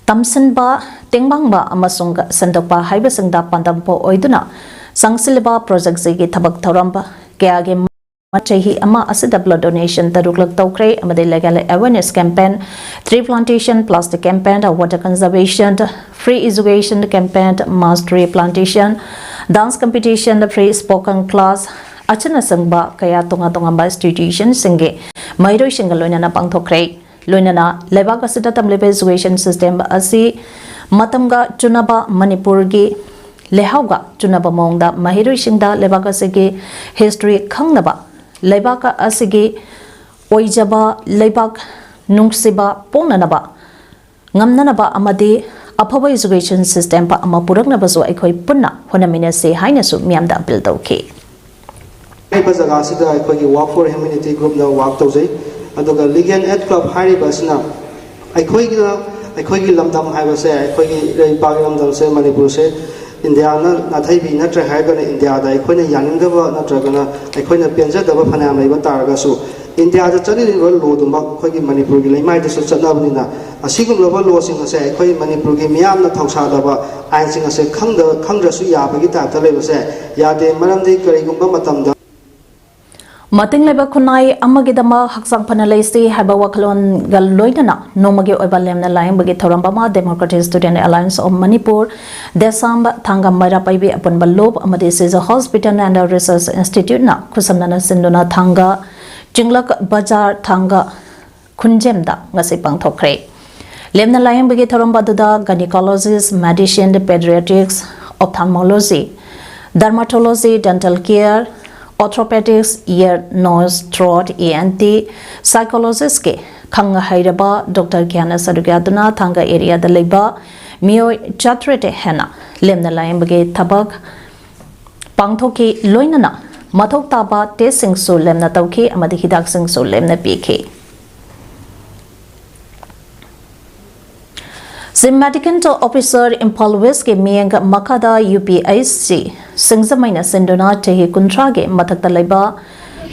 ꯇꯝꯁꯤꯟꯕ, ꯇꯦꯡꯕꯥꯡꯕ ꯑꯃꯁꯨꯡ ꯁꯦꯝꯗꯣꯛꯄ ꯍꯥꯏꯕꯁꯤꯡꯗ ꯄꯥꯟꯗꯝ ꯑꯣꯏꯗꯨꯅ ꯆꯪꯁꯤꯜꯂꯤꯕ Project G ꯒꯤ ꯊꯕꯛ ꯊꯧꯔꯝ ꯀꯌꯥꯒꯤ ꯆꯍꯤ ꯑꯃ ꯑꯁꯤꯗ blood donation ꯇꯔꯨꯛꯂꯛ ꯇꯧꯈ꯭ꯔꯦ ꯑꯃꯗꯤ legal awareness campaign, tree plantation, plastic campaign, water conservation, free education campaign, mass tree plantation, dance competition, free spoken class ꯑꯁꯤꯅꯆꯤꯡꯕ ꯀꯌꯥ ꯇꯣꯉꯥꯟ ꯇꯣꯉꯥꯟꯕ institution ꯁꯤꯡꯒꯤ ꯃꯍꯩꯔꯣꯏꯁꯤꯡꯒ ꯂꯣꯏꯅꯅ ꯄꯥꯡꯊꯣꯛꯈ꯭ꯔꯦ꯫ ꯂꯣꯏꯅꯅ ꯂꯩꯕꯥꯛ ꯑꯁꯤꯗ ꯇꯝꯂꯤꯕ education system ꯑꯁꯤ ꯃꯇꯝꯒ ꯆꯨꯅꯕ, ꯃꯅꯤꯄꯨꯔꯒꯤ ꯂꯩꯍꯥꯎꯒ ꯆꯨꯅꯕ ꯃꯑꯣꯡꯗ ꯃꯍꯩꯔꯣꯏꯁꯤꯡꯗ ꯂꯩꯕꯥꯛ ꯑꯁꯤꯒꯤ history ꯈꯪꯅꯕ, ꯂꯩꯕꯥꯛ ꯑꯁꯤꯒꯤ ꯑꯣꯏꯖꯕ ꯂꯩꯕꯥꯛ ꯅꯨꯡꯁꯤꯕ ꯄꯣꯛꯅꯅꯕ ꯉꯝꯅꯅꯕ ꯑꯃꯗꯤ ꯑꯐꯕ education system ꯑꯃ ꯄꯨꯔꯛꯅꯕꯁꯨ ꯑꯩꯈꯣꯏ ꯄꯨꯟꯅ ꯍꯣꯠꯅꯃꯤꯟꯅꯁꯤ ꯍꯥꯏꯅꯁꯨ ꯃꯤꯌꯥꯝꯗ appeal ꯇꯧꯈꯤ꯫ ꯍꯥꯏꯔꯤꯕ ꯖꯒꯥ ꯑꯁꯤꯗ ꯑꯩꯈꯣꯏꯒꯤ Walk for Humanity group ꯅ work ꯇꯧꯖꯩ꯫ ꯑꯗꯨꯒ Legal Aid Club ꯍꯥꯏꯔꯤꯕ ꯑꯁꯤꯅ ꯑꯩꯈꯣꯏꯒꯤꯅ, ꯑꯩꯈꯣꯏꯒꯤ ꯂꯝꯗꯝ ꯍꯥꯏꯕꯁꯦ, ꯑꯩꯈꯣꯏꯒꯤ ꯏꯔꯩꯄꯥꯛ ꯏꯔꯝꯗꯝꯁꯦ, ꯃꯅꯤꯄꯨꯔꯁꯦ ꯏꯟꯗꯤꯌꯥꯅ ꯅꯥꯊꯩꯕꯤ ꯅꯠꯇ꯭ꯔꯦ ꯍꯥꯏꯔꯒꯅ, ꯏꯟꯗꯤꯌꯥꯗ ꯑꯩꯈꯣꯏꯅ ꯌꯥꯅꯤꯡꯗꯕ ꯅꯠꯇ꯭ꯔꯒꯅ ꯑꯩꯈꯣꯏꯅ ꯄꯦꯟꯖꯗꯕ ꯐꯅꯌꯥꯝ ꯂꯩꯕ ꯇꯥꯔꯒꯁꯨ, ꯏꯟꯗꯤꯌꯥꯗ ꯆꯠꯅꯔꯤꯕ law ꯗꯨꯃꯛ ꯑꯩꯈꯣꯏꯒꯤ ꯃꯅꯤꯄꯨꯔꯒꯤ ꯂꯩꯃꯥꯏꯗꯁꯨ ꯆꯠꯅꯕꯅꯤꯅ, ꯑꯁꯤꯒꯨꯝꯂꯕ law ꯁꯤꯡ ꯑꯁꯦ ꯑꯩꯈꯣꯏ ꯃꯅꯤꯄꯨꯔꯒꯤ ꯃꯤꯌꯥꯝꯅ ꯊꯧꯁꯥꯗꯕ ꯑꯥꯏꯟꯁꯤꯡ ꯑꯁꯦ ꯈꯪꯗ-, ꯈꯪꯗ꯭ꯔꯁꯨ ꯌꯥꯕꯒꯤ type ꯇ ꯂꯩꯕꯁꯦ ꯌꯥꯗꯦ꯫ ꯃꯔꯝꯗꯤ ꯀꯔꯤꯒꯨꯝꯕ ꯃꯇꯝꯗ ꯃꯇꯤꯡ ꯂꯩꯕ ꯈꯨꯟꯅꯥꯏ ꯑꯃꯒꯤꯗꯃꯛ ꯍꯛꯆꯥꯡ ꯐꯅ ꯂꯩꯁꯤ ꯍꯥꯏꯕ ꯋꯥꯈꯜꯂꯣꯟꯒ ꯂꯣꯏꯅꯅ ꯅꯣꯡꯃꯒꯤ ꯑꯣꯏꯕ ꯂꯦꯝꯅ ꯂꯥꯌꯦꯡꯕꯒꯤ ꯊꯧꯔꯝ ꯑꯃ Democratic Student Alliance of Manipur, DESAM, ꯊꯥꯡꯒ ꯃꯩꯔꯥ ꯄꯥꯏꯕꯤ ꯑꯄꯨꯟꯕ ꯂꯨꯞ ꯑꯃꯗꯤ Sijha Hospital and Research Institute ꯅ ꯈꯨꯠꯁꯝꯅꯅ ꯁꯤꯟꯗꯨꯅ ꯊꯥꯡꯒ ꯆꯤꯡꯂꯛ ꯕꯖꯥꯔ ꯊꯥꯡꯒ ꯈꯨꯟꯖꯦꯝꯗ ꯉꯁꯤ ꯄꯥꯡꯊꯣꯛꯈ꯭ꯔꯦ꯫ ꯂꯦꯝꯅ ꯂꯥꯌꯦꯡꯕꯒꯤ ꯊꯧꯔꯝ ꯑꯗꯨꯗ gynecologist, medicine, pediatrics, ophthalmology, dermatology, dental care, orthopedics, ear, nose, throat, E N T, psychologist ꯀꯤ ꯈꯪ ꯍꯩꯔꯕ ꯗꯣꯛꯇꯔ ꯀꯌꯥꯅ ꯁꯔꯨꯛ ꯌꯥꯗꯨꯅ ꯊꯥꯡꯒ ꯑꯦꯔꯤꯌꯥꯗ ꯂꯩꯕ ꯃꯤꯑꯣꯏ ꯆꯥꯇ꯭ꯔꯦꯠ ꯍꯦꯟꯅ ꯂꯦꯝꯅ ꯂꯥꯌꯦꯡꯕꯒꯤ ꯊꯕꯛ ꯄꯥꯡꯊꯣꯛꯈꯤ꯫ ꯂꯣꯏꯅꯅ ꯃꯊꯧ ꯇꯥꯕ ꯇꯦꯁꯁꯤꯡꯁꯨ ꯂꯦꯝꯅ ꯇꯧꯈꯤ ꯑꯃꯗꯤ ꯍꯤꯗꯥꯛꯁꯤꯡꯁꯨ ꯂꯦꯝꯅ ꯄꯤꯈꯤ꯫ Chief Medical Officer ꯏꯝꯐꯥꯜ ꯋꯦꯁꯀꯤ ꯃꯤꯠꯌꯦꯡ ꯃꯈꯥꯗ ꯌꯨ ꯄꯤ ꯑꯩꯆ ꯁꯤ ꯁꯤꯡꯖꯃꯩꯅ ꯁꯤꯟꯗꯨꯅ ꯆꯍꯤ ꯀꯨꯟꯊ꯭ꯔꯥꯒꯤ ꯃꯊꯛꯇ ꯂꯩꯕ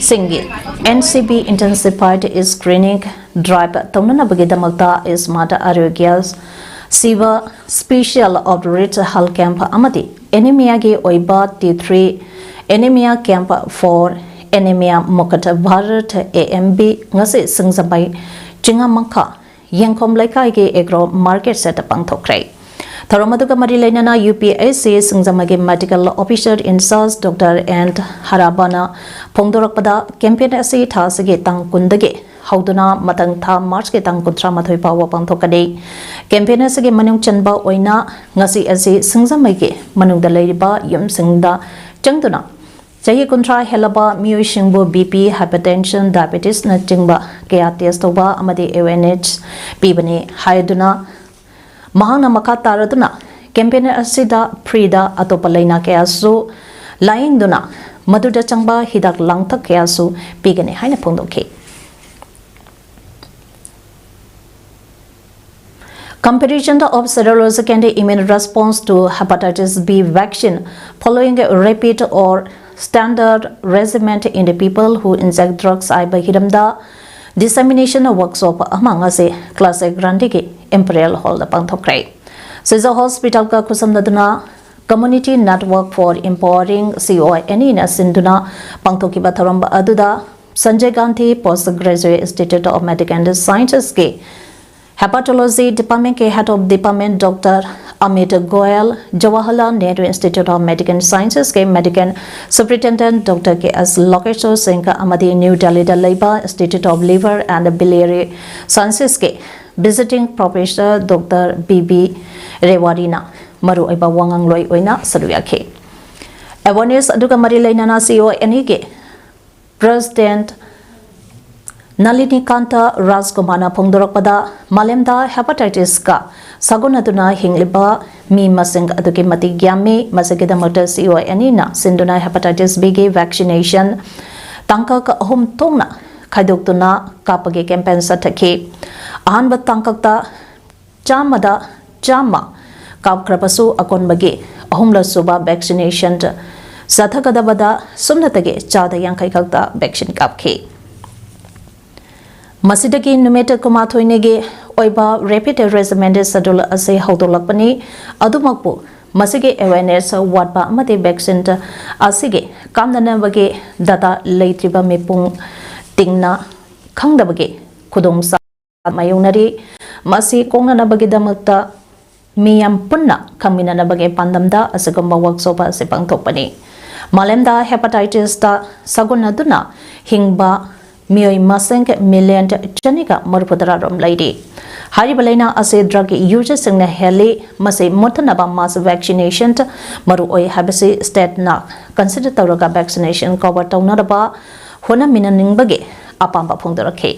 ꯁꯤꯡꯒꯤ N C B Intensified Screening Drive ꯇꯧꯅꯅꯕꯒꯤꯗꯃꯛꯇ Smart Arogya Seva Special Outreach Health Camp ꯑꯃꯗꯤ ꯑꯦꯅꯤꯃꯤꯌꯥꯒꯤ ꯑꯣꯏꯕ T three Anemia Camp for Anemia Mukt Bharat, A M B, ꯉꯁꯤ ꯁꯤꯡꯖꯃꯩ ꯆꯤꯡꯉꯥꯃꯈꯥ ꯌꯦꯡꯈꯣꯝ ꯂꯩꯀꯥꯏꯒꯤ ꯑꯦꯒ꯭ꯔꯣ ꯃꯥꯔꯀꯦꯠ ꯁꯦꯠꯇ ꯄꯥꯡꯊꯣꯛꯈ꯭ꯔꯦ꯫ ꯊꯧꯔꯝ ꯑꯗꯨꯒ ꯃꯔꯤ ꯂꯩꯅꯅ ꯌꯨ ꯄꯤ ꯑꯩꯆ ꯁꯤ ꯁꯤꯡꯖꯃꯩꯒꯤ Medical Officer in Charge doctor N ꯍꯔꯥꯕꯥꯅ ꯐꯣꯡꯗꯣꯔꯛꯄꯗ, ꯀꯦꯝꯄꯦꯟ ꯑꯁꯤ ꯊꯥ ꯑꯁꯤꯒꯤ ꯇꯥꯡ ꯀꯨꯟꯗꯒꯤ ꯍꯧꯗꯨꯅ ꯃꯊꯪ ꯊꯥ ꯃꯥꯔꯆꯀꯤ ꯇꯥꯡ ꯀꯨꯟꯊ꯭ꯔꯥ ꯃꯥꯊꯣꯏ ꯐꯥꯎꯕ ꯄꯥꯡꯊꯣꯛꯀꯅꯤ꯫ ꯀꯦꯝꯄꯦꯟ ꯑꯁꯤꯒꯤ ꯃꯅꯨꯡ ꯆꯟꯕ ꯑꯣꯏꯅ ꯉꯁꯤ ꯑꯁꯤ ꯁꯤꯡꯖꯃꯩꯒꯤ ꯃꯅꯨꯡꯗ ꯂꯩꯔꯤꯕ ꯌꯨꯝꯁꯤꯡꯗ ꯆꯪꯗꯨꯅ ꯆꯍꯤ ꯀꯨꯟꯊ꯭ꯔꯥ ꯍꯦꯜꯂꯕ ꯃꯤꯑꯣꯏꯁꯤꯡꯕꯨ B P, hypertension, diabetesꯅꯆꯤꯡꯕ ꯀꯌꯥ ꯇꯦꯁ ꯇꯧꯕ ꯑꯃꯗꯤ awareness ꯄꯤꯕꯅꯤ ꯍꯥꯏꯗꯨꯅ ꯃꯍꯥꯛꯅ ꯃꯈꯥ ꯇꯥꯔꯗꯨꯅ ꯀꯦꯝꯄꯦꯟ ꯑꯁꯤꯗ ꯐ꯭ꯔꯤꯗ ꯑꯇꯣꯞꯄ ꯂꯥꯏꯅꯥ ꯀꯌꯥꯁꯨ ꯂꯥꯌꯦꯡꯗꯨꯅ ꯃꯗꯨꯗ ꯆꯪꯕ ꯍꯤꯗꯥꯛ ꯂꯥꯡꯊꯛ ꯀꯌꯥꯁꯨ ꯄꯤꯒꯅꯤ ꯍꯥꯏꯅ ꯐꯣꯡꯗꯣꯛꯈꯤ꯫ Comparison of serologic and immune response to hepatitis B vaccine following a rapid or standard regimen in the people who inject drugs ꯍꯥꯏꯕ ꯍꯤꯔꯝꯗ dissemination workshop ꯑꯃ ꯉꯁꯤ ꯀ꯭ꯂꯥꯁꯤꯛ ꯒ꯭ꯔꯥꯟꯗꯤꯒꯤ ꯏꯝꯄꯔꯤꯌꯦꯜ ꯍꯣꯜꯗ ꯄꯥꯡꯊꯣꯛꯈ꯭ꯔꯦ꯫ ꯁꯤꯖ ꯍꯣꯁꯄꯤꯇꯥꯜꯒ ꯈꯨꯠꯁꯝꯅꯗꯨꯅ Community Network for Empowering C O N E ꯅ ꯁꯤꯟꯗꯨꯅ ꯄꯥꯡꯊꯣꯛꯈꯤꯕ ꯊꯧꯔꯝ ꯑꯗꯨꯗ Sanjay Gandhi Postgraduate Institute of Medical Sciences ꯀꯤ Hepatology Department ꯀꯤ Head of Department Doctor Amit Goel, Jawaharlal Nehru Institute of Medical Sciences ꯀꯤ Medical Superintendent Doctor K S Lokeshwar Singh ꯑꯃꯗꯤ New Delhi ꯗ ꯂꯩꯕ Institute of Liver and Biliary Sciences ꯀꯤ Visiting Professor Doctor B B Rewari ꯅ ꯃꯔꯨꯑꯣꯏꯕ ꯋꯥꯉꯥꯡꯂꯣꯏ ꯑꯣꯏꯅ ꯁꯔꯨꯛ ꯌꯥꯈꯤ꯫ Awareness ꯑꯗꯨꯒ ꯃꯔꯤ ꯂꯩꯅꯅ C O N E ꯒꯤ President ꯅꯂꯤꯅꯤꯀꯥꯟꯇ ꯔꯥꯖꯀꯨꯃꯥꯔꯅ ꯐꯣꯡꯗꯣꯔꯛꯄꯗ, ꯃꯥꯂꯦꯝꯗ hepatitis ꯀ ꯁꯥꯒꯣꯟꯅꯗꯨꯅ ꯍꯤꯡꯂꯤꯕ ꯃꯤ ꯃꯁꯤꯡ ꯑꯗꯨꯛꯀꯤ ꯃꯇꯤꯛ ꯌꯥꯝꯃꯤ꯫ ꯃꯁꯤꯒꯤꯗꯃꯛꯇ C O N E ꯅ ꯁꯤꯟꯗꯨꯅ hepatitis B ꯒꯤ vaccination ꯇꯥꯡꯀꯛ ꯑꯍꯨꯝ ꯊꯣꯛꯅ ꯈꯥꯏꯗꯣꯛꯇꯨꯅ ꯀꯥꯞꯄꯒꯤ campaign ꯆꯠꯊꯈꯤ꯫ ꯑꯍꯥꯟꯕ ꯇꯥꯡꯀꯛꯇ ꯆꯥꯝꯃꯗ ꯆꯥꯝꯃ ꯀꯥꯞꯈ꯭ꯔꯕꯁꯨ, ꯑꯀꯣꯟꯕꯒꯤ ꯑꯍꯨꯝꯂꯛ ꯁꯨꯕ vaccination ꯆꯠꯊꯒꯗꯕꯗ ꯁꯨꯞꯅꯇꯒꯤ ꯆꯥꯗ ꯌꯥꯡꯈꯩ ꯈꯛꯇ vaccine ꯀꯥꯞꯈꯤ꯫ ꯃꯁꯤꯗꯒꯤ ꯅꯨꯃꯤꯠ ꯀꯨꯟꯃꯥꯊꯣꯏꯅꯤꯒꯤ ꯑꯣꯏꯕ Rapid Regiment Schedule ꯑꯁꯤ ꯍꯧꯗꯣꯛꯂꯛꯄꯅꯤ꯫ ꯑꯗꯨꯃꯛꯄꯨ, ꯃꯁꯤꯒꯤ awareness ꯋꯥꯠꯄ ꯑꯃꯗꯤ vaccine ꯑꯁꯤꯒꯤ ꯀꯥꯞꯅꯅꯕꯒꯤ data ꯂꯩꯇ꯭ꯔꯤꯕ ꯃꯤꯄꯨꯝ ꯇꯤꯡꯅ ꯈꯪꯗꯕꯒꯤ ꯈꯨꯗꯣꯡꯆꯥ ꯃꯥꯌꯣꯛꯅꯔꯤ꯫ ꯃꯁꯤ ꯀꯣꯛꯅꯅꯕꯒꯤꯗꯃꯛꯇ ꯃꯤꯌꯥꯝ ꯄꯨꯟꯅ ꯈꯪꯃꯤꯟꯅꯅꯕꯒꯤ ꯄꯥꯟꯗꯝꯗ ꯑꯁꯤꯒꯨꯝꯕ workshop ꯑꯁꯤ ꯄꯥꯡꯊꯣꯛꯄꯅꯤ꯫ ꯃꯥꯂꯦꯝꯗ hepatitis ꯇ ꯁꯥꯒꯣꯟꯅꯗꯨꯅ ꯍꯤꯡꯕ ꯃꯤꯑꯣꯏ ꯃꯁꯤꯡ million ꯆꯅꯤꯒ ꯃꯔꯤꯐꯨ ꯇꯔꯥ ꯔꯣꯝ ꯂꯩꯔꯤ꯫ ꯍꯥꯏꯔꯤꯕ ꯂꯥꯏꯅꯥ ꯑꯁꯤ drug user ꯁꯤꯡꯅ ꯍꯦꯜꯂꯤ꯫ ꯃꯁꯤ ꯃꯨꯠꯊꯅꯕ mass vaccination ꯃꯔꯨ ꯑꯣꯏ ꯍꯥꯏꯕꯁꯤ state ꯅ consider ꯇꯧꯔꯒ vaccination cover ꯇꯧꯅꯅꯕ ꯍꯣꯠꯅꯃꯤꯟꯅꯅꯤꯡꯕꯒꯤ ꯑꯄꯥꯝꯕ ꯐꯣꯡꯗꯣꯔꯛꯈꯤ꯫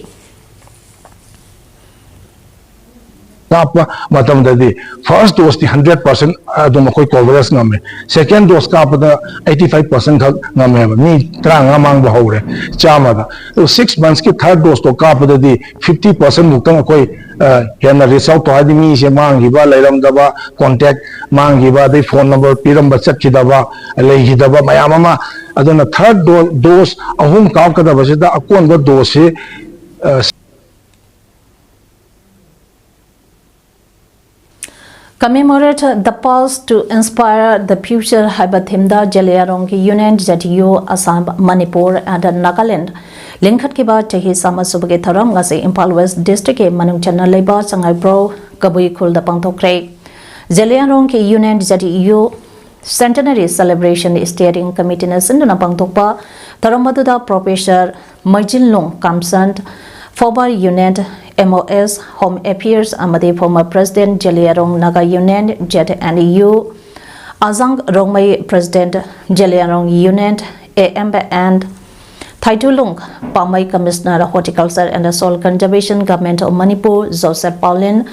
ꯀꯥꯞꯄ ꯃꯇꯝꯗꯗꯤ first dose T hundred percent ꯑꯗꯨꯝ ꯑꯩꯈꯣꯏ coverage ꯉꯝꯃꯦ꯫ Second dose ꯀꯥꯞꯄꯗ eighty five percent ꯈꯛ ꯉꯝꯃꯦꯕ, ꯃꯤ ꯇꯔꯥꯃꯉꯥ ꯃꯥꯡꯕ ꯍꯧꯔꯦ ꯆꯥꯝꯃꯗ꯫ ꯑꯗꯨ six months ꯀꯤ third dose ꯇꯣ ꯀꯥꯞꯄꯗꯗꯤ fifty percent ꯃꯨꯛꯇꯪ ꯑꯩꯈꯣꯏ ꯑ, ꯍꯦꯟꯅ reach out ꯇꯧ, ꯍꯥꯏꯗꯤ ꯃꯤꯁꯦ ꯃꯥꯡꯈꯤꯕ, ꯂꯩꯔꯝꯗꯕ, contact ꯃꯥꯡꯈꯤꯕ, ꯑꯗꯩ phone number ꯄꯤꯔꯝꯕ ꯆꯠꯈꯤꯗꯕ, ꯂꯩꯈꯤꯗꯕ ꯃꯌꯥꯝ ꯑꯃ꯫ ꯑꯗꯨꯅ third do- dose ꯑꯍꯨꯝ ꯀꯥꯞꯀꯗꯕꯁꯤꯗ ꯑꯀꯣꯟꯕ dose ꯁꯤ ꯑ, Commemorate the Past to Inspire the Future ꯍꯥꯏꯕ ꯊꯤꯝꯗ ꯖꯦꯂꯤꯌꯥꯡꯔꯣꯡꯒꯤ Union, J T U, Assam, Manipur and Nagaland ꯂꯤꯡꯈꯠꯈꯤꯕ ꯆꯍꯤ ꯆꯥꯝꯃ ꯁꯨꯕꯒꯤ ꯊꯧꯔꯝ ꯉꯁꯤ ꯏꯝꯐꯥꯜ West Districtꯀꯤ ꯃꯅꯨꯡ ꯆꯟꯅ ꯂꯩꯕ ꯁꯉꯥꯏꯄ꯭ꯔꯧ ꯀꯕꯨꯏ ꯈꯨꯜꯗ ꯄꯥꯡꯊꯣꯛꯈ꯭ꯔꯦ꯫ ꯖꯦꯂꯤꯌꯥꯡꯔꯣꯡꯒꯤ Union, J T U Centenary Celebration Steering Committeeꯅ ꯁꯤꯟꯗꯨꯅ ꯄꯥꯡꯊꯣꯛꯄ ꯊꯧꯔꯝ ꯑꯗꯨꯗ Professor ꯃꯩꯖꯤꯟꯂꯣꯡ ꯀꯥꯝꯁꯟ, former Union M O S, Home Affairs ꯑꯃꯗꯤ former President Zeliangrong Naga Union, J N U, ꯑꯖꯥꯡ Rongmei, President Zeliangrong Union, A M N, ꯊꯥꯏꯇꯨꯂꯨꯡ ꯄꯥꯃꯩ, Commissioner Horticulture and Soil Conservation, Government of Manipur, Joseph Paulin,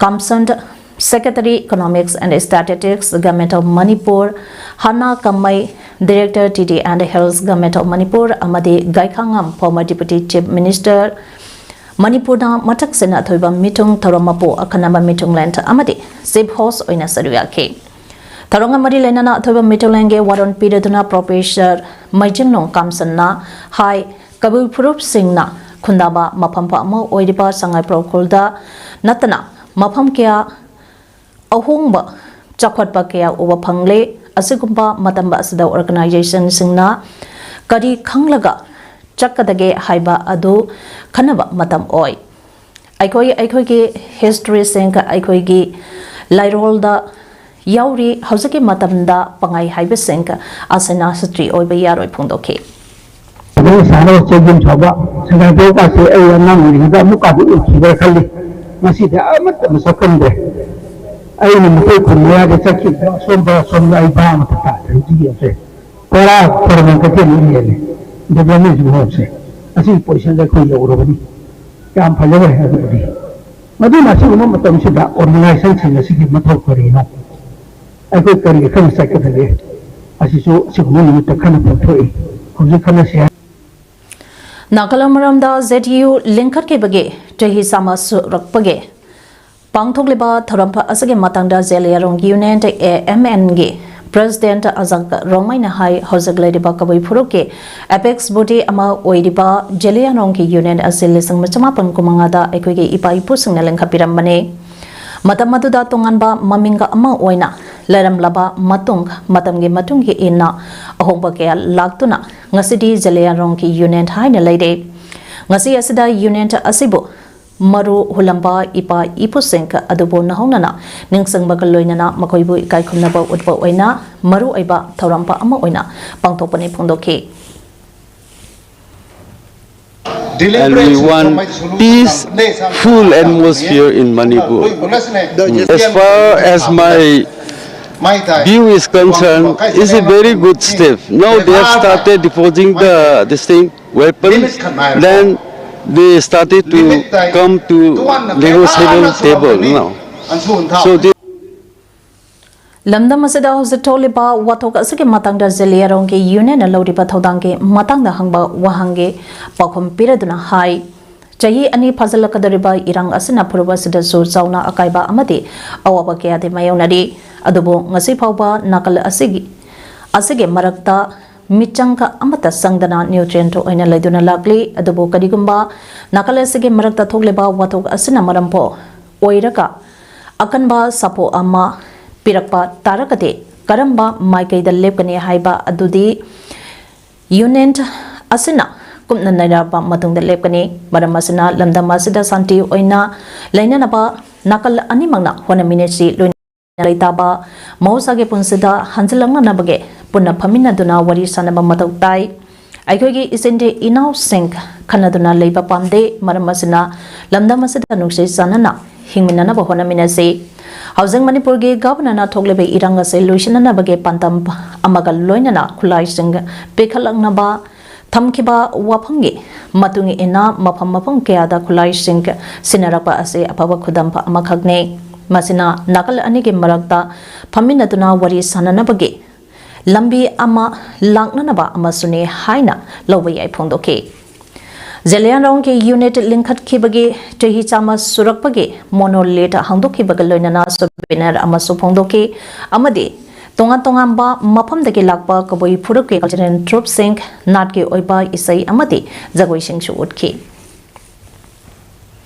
Kamsand, Secretary Economics and Statistics, Government of Manipur, Hana Kamai, Director T D and Health, Government of Manipur, ꯑꯃꯗꯤ ꯒꯥꯏꯈꯥꯉꯝ, former Deputy Chief Minister, ꯃꯅꯤꯄꯨꯔꯅ ꯃꯊꯛꯁꯤꯟꯅ ꯑꯊꯣꯏꯕ ꯃꯤꯊꯨꯡ ꯊꯧꯔꯝ ꯃꯄꯨ ꯑꯈꯟꯅꯕ ꯃꯤꯊꯨꯡꯂꯦꯟ ꯑꯃꯗꯤ Chief Host ꯑꯣꯏꯅ ꯁꯔꯨꯛ ꯌꯥꯈꯤ꯫ ꯊꯧꯔꯝꯒ ꯃꯔꯤ ꯂꯩꯅꯅ ꯑꯊꯣꯏꯕ ꯃꯤꯊꯨꯡꯂꯦꯟꯒꯤ ꯋꯥꯔꯣꯜ ꯄꯤꯔꯗꯨꯅ Professor ꯃꯩꯖꯤꯟꯂꯣꯡ ꯀꯥꯝꯁꯟꯅ ꯍꯥꯏ, ꯀꯕꯨꯏ ꯐꯨꯔꯨꯞꯁꯤꯡꯅ ꯈꯨꯟꯗꯥꯕ ꯃꯐꯝ ꯑꯃ ꯑꯣꯏꯔꯤꯕ ꯁꯉꯥꯏꯄ꯭ꯔꯧ ꯈꯨꯜꯗ ꯅꯠꯇꯅ ꯃꯐꯝ ꯀꯌꯥ ꯑꯍꯣꯡꯕ ꯆꯥꯎꯈꯠꯄ ꯀꯌꯥ ꯎꯕ ꯐꯪꯂꯦ꯫ ꯑꯁꯤꯒꯨꯝꯕ ꯃꯇꯝ ꯑꯁꯤꯗ organizationꯁꯤꯡꯅ ꯀꯔꯤ ꯈꯪꯂꯒ ꯆꯠꯀꯗꯒꯦ ꯍꯥꯏꯕ ꯑꯗꯨ ꯈꯟꯅꯕ ꯃꯇꯝ ꯑꯣꯏ꯫ ꯑꯩꯈꯣꯏ, ꯑꯩꯈꯣꯏꯒꯤ historyꯁꯤꯡ, ꯑꯩꯈꯣꯏꯒꯤ ꯂꯥꯏꯔꯣꯜꯗ ꯌꯥꯎꯔꯤ꯫ ꯍꯧꯖꯤꯛꯀꯤ ꯃꯇꯝꯗ ꯄꯪꯍꯥꯏ ꯍꯥꯏꯕꯁꯤꯡ ꯑꯁꯤꯅ history ꯑꯣꯏꯕ ꯌꯥꯔꯣꯏ ꯐꯣꯡꯗꯣꯛꯈꯤ꯫ ꯑꯗꯨꯒ ꯁꯥꯟꯅꯕ ꯆꯦꯛ ꯌꯨꯝ ꯁꯥꯕ ꯁꯉꯥꯏꯄ꯭ꯔꯧꯀꯥꯁꯦ ꯑꯩ ꯑꯉꯥꯡ ꯑꯣꯏꯔꯤꯉꯩꯗ ꯑꯃꯨꯛꯀꯥꯗꯤ ꯎꯈꯤꯕ꯭ꯔꯥ ꯈꯜꯂꯤ꯫ ꯉꯁꯤꯗꯤ ꯑꯃꯠꯇ ꯃꯁꯛ ꯈꯪꯗ꯭ꯔꯦ꯫ ꯑꯩꯅ ꯃꯈꯣꯏ ꯈꯨꯟ ꯃꯌꯥꯗ ꯆꯠꯈꯤꯕꯗ ꯑꯁꯣꯝꯗ, ꯑꯁꯣꯝꯗ ꯑꯩ ꯚꯥ ꯑꯃꯠꯇ ꯇꯥꯗ꯭ꯔꯦ꯫ ꯍꯧꯖꯤꯛ ꯌꯦꯡꯁꯦ, ꯄꯨꯔꯥ ꯈꯣꯏꯔꯝꯕꯟ ꯀꯩꯊꯦꯜ ꯂꯣꯏ ꯍꯦꯜꯂꯦ꯫ Developmentꯁꯤ ꯃꯐꯝꯁꯦ ꯑꯁꯤꯒꯤ positionꯗ ꯑꯩꯈꯣꯏ ꯌꯧꯔꯕꯅꯤ꯫ ꯌꯥꯝ ꯐꯖꯈ꯭ꯔꯦ꯫ ꯑꯗꯨꯕꯨꯗꯤ ꯃꯗꯨꯅ ꯑꯁꯤꯒꯨꯝꯕ ꯃꯇꯝꯁꯤꯗ organizationꯁꯤꯡ ꯑꯁꯤꯒꯤ ꯃꯊꯧ ꯀꯔꯤꯅꯣ? ꯑꯩꯈꯣꯏ ꯀꯔꯤ ꯈꯟꯅ ꯆꯠꯀꯗꯒꯦ? ꯑꯁꯤꯁꯨ ꯑꯁꯤꯒꯨꯝꯕ ꯅꯨꯃꯤꯠꯇ ꯈꯟꯅꯐꯝ ꯊꯣꯛꯏ꯫ ꯍꯧꯖꯤꯛ ꯈꯟꯅꯁꯤ ꯍꯥꯏ꯫ ꯅꯥꯒꯥꯂꯦꯟ ꯃꯔꯝꯗ J T U ꯂꯤꯡꯈꯠꯈꯤꯕꯒꯤ ꯆꯍꯤ ꯆꯥꯝꯃ ꯁꯨꯔꯛꯄꯒꯤ ꯄꯥꯡꯊꯣꯛꯂꯤꯕ ꯊꯧꯔꯝ ꯑꯁꯤꯒꯤ ꯃꯇꯥꯡꯗ Zeliangrong Union, A M Nꯒꯤ President ꯑꯖꯥꯡ ꯔꯣꯡꯃꯩꯅ ꯍꯥꯏ, ꯍꯧꯖꯤꯛ ꯂꯩꯔꯤꯕ ꯀꯕꯨꯏ ꯐꯨꯔꯨꯞꯀꯤ apex body ꯑꯃ ꯑꯣꯏꯔꯤꯕ ꯖꯦꯂꯤꯌꯥꯡꯔꯣꯡꯒꯤ Union ꯑꯁꯤ ꯂꯤꯁꯤꯡ ꯑꯃ ꯆꯃꯥꯄꯟ ꯀꯨꯟꯃꯉꯥꯗ ꯑꯩꯈꯣꯏꯒꯤ ꯏꯄꯥ ꯏꯄꯨꯁꯤꯡꯅ ꯂꯤꯡꯈꯠꯄꯤꯔꯝꯕꯅꯤ꯫ ꯃꯇꯝ ꯑꯗꯨꯗ ꯇꯣꯉꯥꯟꯕ ꯃꯃꯤꯡꯒ ꯑꯃ ꯑꯣꯏꯅ ꯂꯩꯔꯝꯂꯕ ꯃꯇꯨꯡ, ꯃꯇꯝꯒꯤ ꯃꯇꯨꯡ ꯏꯟꯅ ꯑꯍꯣꯡꯕ ꯀꯌꯥ ꯂꯥꯛꯇꯨꯅ ꯉꯁꯤꯗꯤ ꯖꯦꯂꯤꯌꯥꯡꯔꯣꯡꯒꯤ ꯌꯨꯅꯤꯌꯟ ꯍꯥꯏꯅ ꯂꯩꯔꯦ꯫ ꯉꯁꯤ ꯑꯁꯤꯗ ꯌꯨꯅꯤꯌꯟ ꯑꯁꯤꯕꯨ ꯃꯔꯨ ꯍꯨꯜꯂꯝꯕ ꯏꯄꯥ ꯏꯄꯨꯁꯤꯡ ꯑꯗꯨꯕꯨ ꯅꯧꯍꯧꯅꯅ ꯅꯤꯡꯁꯤꯡꯕꯒ ꯂꯣꯏꯅꯅ ꯃꯈꯣꯏꯕꯨ ꯏꯀꯥꯏ ꯈꯨꯝꯅꯕ ꯎꯠꯄ ꯑꯣꯏꯅ ꯃꯔꯨꯑꯣꯏꯕ ꯊꯧꯔꯝ ꯑꯃ ꯑꯣꯏꯅ ꯄꯥꯡꯊꯣꯛꯄꯅꯤ ꯐꯣꯡꯗꯣꯛꯈꯤ꯫ And we want peaceful atmosphere in Manipur. As far as my view is concerned, it's a very good step. Now they have started depositing the this thing, weapons. Then they started to come to negotiable table now. So this ꯂꯝꯗꯝ ꯑꯁꯤꯗ ꯍꯧꯖꯤꯛ ꯊꯣꯛꯂꯤꯕ ꯋꯥꯊꯣꯛ ꯑꯁꯤꯒꯤ ꯃꯇꯥꯡꯗ ꯖꯦꯂꯤꯌꯥꯡꯔꯣꯡꯒꯤ ꯌꯨꯅꯤꯌꯟꯅ ꯂꯧꯔꯤꯕ ꯊꯧꯗꯥꯡꯒꯤ ꯃꯇꯥꯡꯗ ꯍꯪꯕ ꯋꯥꯍꯪꯒꯤ ꯄꯥꯎꯈꯨꯝ ꯄꯤꯔꯗꯨꯅ ꯍꯥꯏ, ꯆꯍꯤ ꯑꯅꯤ ꯐꯥꯖꯤꯜꯂꯛꯀꯗꯧꯔꯤꯕ ꯏꯔꯥꯡ ꯑꯁꯤꯅ ꯐꯨꯔꯨꯞ ꯑꯁꯤꯗꯁꯨ ꯆꯥꯎꯅ ꯑꯀꯥꯏꯕ ꯑꯃꯗꯤ ꯑꯋꯥꯕ ꯀꯌꯥꯗꯤ ꯃꯥꯌꯣꯛꯅꯔꯤ꯫ ꯑꯗꯨꯕꯨ ꯉꯁꯤ ꯐꯥꯎꯕ ꯅꯥꯀꯜ ꯑꯁꯤꯒꯤ, ꯑꯁꯤꯒꯤ ꯃꯔꯛꯇ ꯃꯤꯆꯪꯒ ꯑꯃꯠꯇ ꯆꯪꯗꯅ ꯅ꯭ꯌꯨꯇ꯭ꯔꯦꯟꯇ ꯑꯣꯏꯅ ꯂꯩꯗꯨꯅ ꯂꯥꯛꯂꯤ꯫ ꯑꯗꯨꯕꯨ ꯀꯔꯤꯒꯨꯝꯕ ꯅꯥꯀꯜ ꯑꯁꯤꯒꯤ ꯃꯔꯛꯇ ꯊꯣꯛꯂꯤꯕ ꯋꯥꯊꯣꯛ ꯑꯁꯤꯅ ꯃꯔꯝ ꯄꯣ-, ꯑꯣꯏꯔꯒ ꯑꯀꯟꯕ ꯁꯥꯐꯨ ꯑꯃ ꯄꯤꯔꯛꯄ ꯇꯥꯔꯒꯗꯤ ꯀꯔꯝꯕ ꯃꯥꯏꯀꯩꯗ ꯂꯦꯞꯀꯅꯤ ꯍꯥꯏꯕ ꯑꯗꯨꯗꯤ ꯌꯨꯅꯤꯌꯟ ꯑꯁꯤꯅ ꯀꯨꯞꯅ ꯅꯩꯅꯔꯕ ꯃꯇꯨꯡꯗ ꯂꯦꯞꯀꯅꯤ꯫ ꯃꯔꯝ ꯑꯁꯤꯅ ꯂꯝꯗꯝ ꯑꯁꯤꯗ ꯁꯥꯟꯇꯤ ꯑꯣꯏꯅ ꯂꯩꯅꯅꯕ ꯅꯥꯀꯜ ꯑꯅꯤꯃꯛꯅ ꯍꯣꯠꯅꯃꯤꯟꯅꯁꯤ꯫ ꯂꯣꯏꯅꯅ ꯂꯩꯇꯥꯕ ꯃꯍꯧꯁꯥꯒꯤ ꯄꯨꯟꯁꯤꯗ ꯍꯟꯖꯤꯜꯂꯛꯅꯅꯕꯒꯤ ꯄꯨꯟꯅ ꯐꯝꯃꯤꯟꯅꯗꯨꯅ ꯋꯥꯔꯤ ꯁꯥꯅꯕ ꯃꯊꯧ ꯇꯥꯏ꯫ ꯑꯩꯈꯣꯏꯒꯤ ꯏꯆꯤꯟ ꯏꯅꯥꯎꯁꯤꯡ ꯈꯟꯅꯗꯨꯅ ꯂꯩꯕ ꯄꯥꯝꯗꯦ꯫ ꯃꯔꯝ ꯑꯁꯤꯅ ꯂꯝꯗꯝ ꯑꯁꯤꯗ ꯅꯨꯡꯁꯤ ꯆꯥꯟꯅꯅ ꯍꯤꯡꯃꯤꯟꯅꯅꯕ ꯍꯣꯠꯅꯃꯤꯟꯅꯁꯤ꯫ ꯍꯧꯖꯤꯛ ꯃꯅꯤꯄꯨꯔꯒꯤ ꯒꯚꯔꯅꯔꯅ ꯊꯣꯛꯂꯤꯕ ꯏꯔꯥꯡ ꯑꯁꯤ ꯂꯣꯏꯁꯤꯟꯅꯅꯕꯒꯤ ꯄꯥꯟꯗꯝ ꯑꯃꯒ ꯂꯣꯏꯅꯅ ꯈꯨꯠꯂꯥꯏꯁꯤꯡ ꯄꯤꯈꯠꯂꯛꯅꯕ ꯊꯝꯈꯤꯕ ꯋꯥꯐꯝꯒꯤ ꯃꯇꯨꯡ ꯏꯟꯅ ꯃꯐꯝ ꯃꯐꯝ ꯀꯌꯥꯗ ꯈꯨꯠꯂꯥꯏꯁꯤꯡ ꯁꯤꯟꯅꯔꯛꯄ ꯑꯁꯤ ꯑꯐꯕ ꯈꯨꯗꯝ ꯑꯃꯈꯛꯅꯤ꯫ ꯃꯁꯤꯅ ꯅꯥꯀꯜ ꯑꯅꯤꯒꯤ ꯃꯔꯛꯇ ꯐꯝꯃꯤꯟꯅꯗꯨꯅ ꯋꯥꯔꯤ ꯁꯥꯅꯅꯕꯒꯤ ꯂꯝꯕꯤ ꯑꯃ ꯂꯥꯛꯅꯅꯕ ꯑꯃꯁꯨꯅꯤ ꯍꯥꯏꯅ ꯂꯧꯕ ꯌꯥꯏ ꯐꯣꯡꯗꯣꯛꯈꯤ꯫ ꯖꯦꯂꯤꯌꯥꯡꯔꯣꯡꯒꯤ ꯌꯨꯅꯤꯠ ꯂꯤꯡꯈꯠꯈꯤꯕꯒꯤ ꯆꯍꯤ ꯆꯥꯝꯃ ꯁꯨꯔꯛꯄꯒꯤ ꯃꯣꯅꯣꯂꯤꯠ ꯍꯥꯡꯗꯣꯛꯈꯤꯕꯒ ꯂꯣꯏꯅꯅ ꯁꯨꯚꯦꯅꯤꯌꯔ ꯑꯃꯁꯨ ꯐꯣꯡꯗꯣꯛꯈꯤ ꯑꯃꯗꯤ ꯇꯣꯉꯥꯟ ꯇꯣꯉꯥꯟꯕ ꯃꯐꯝꯗꯒꯤ ꯂꯥꯛꯄ ꯀꯕꯨꯏ ꯐꯨꯔꯨꯞꯀꯤ ꯀꯜꯆꯔꯦꯜ ꯇ꯭ꯔꯨꯞꯁꯤꯡ, ꯅꯥꯠꯀꯤ ꯑꯣꯏꯕ ꯏꯁꯩ ꯑꯃꯗꯤ ꯖꯒꯣꯏꯁꯤꯡꯁꯨ ꯎꯠꯈꯤ꯫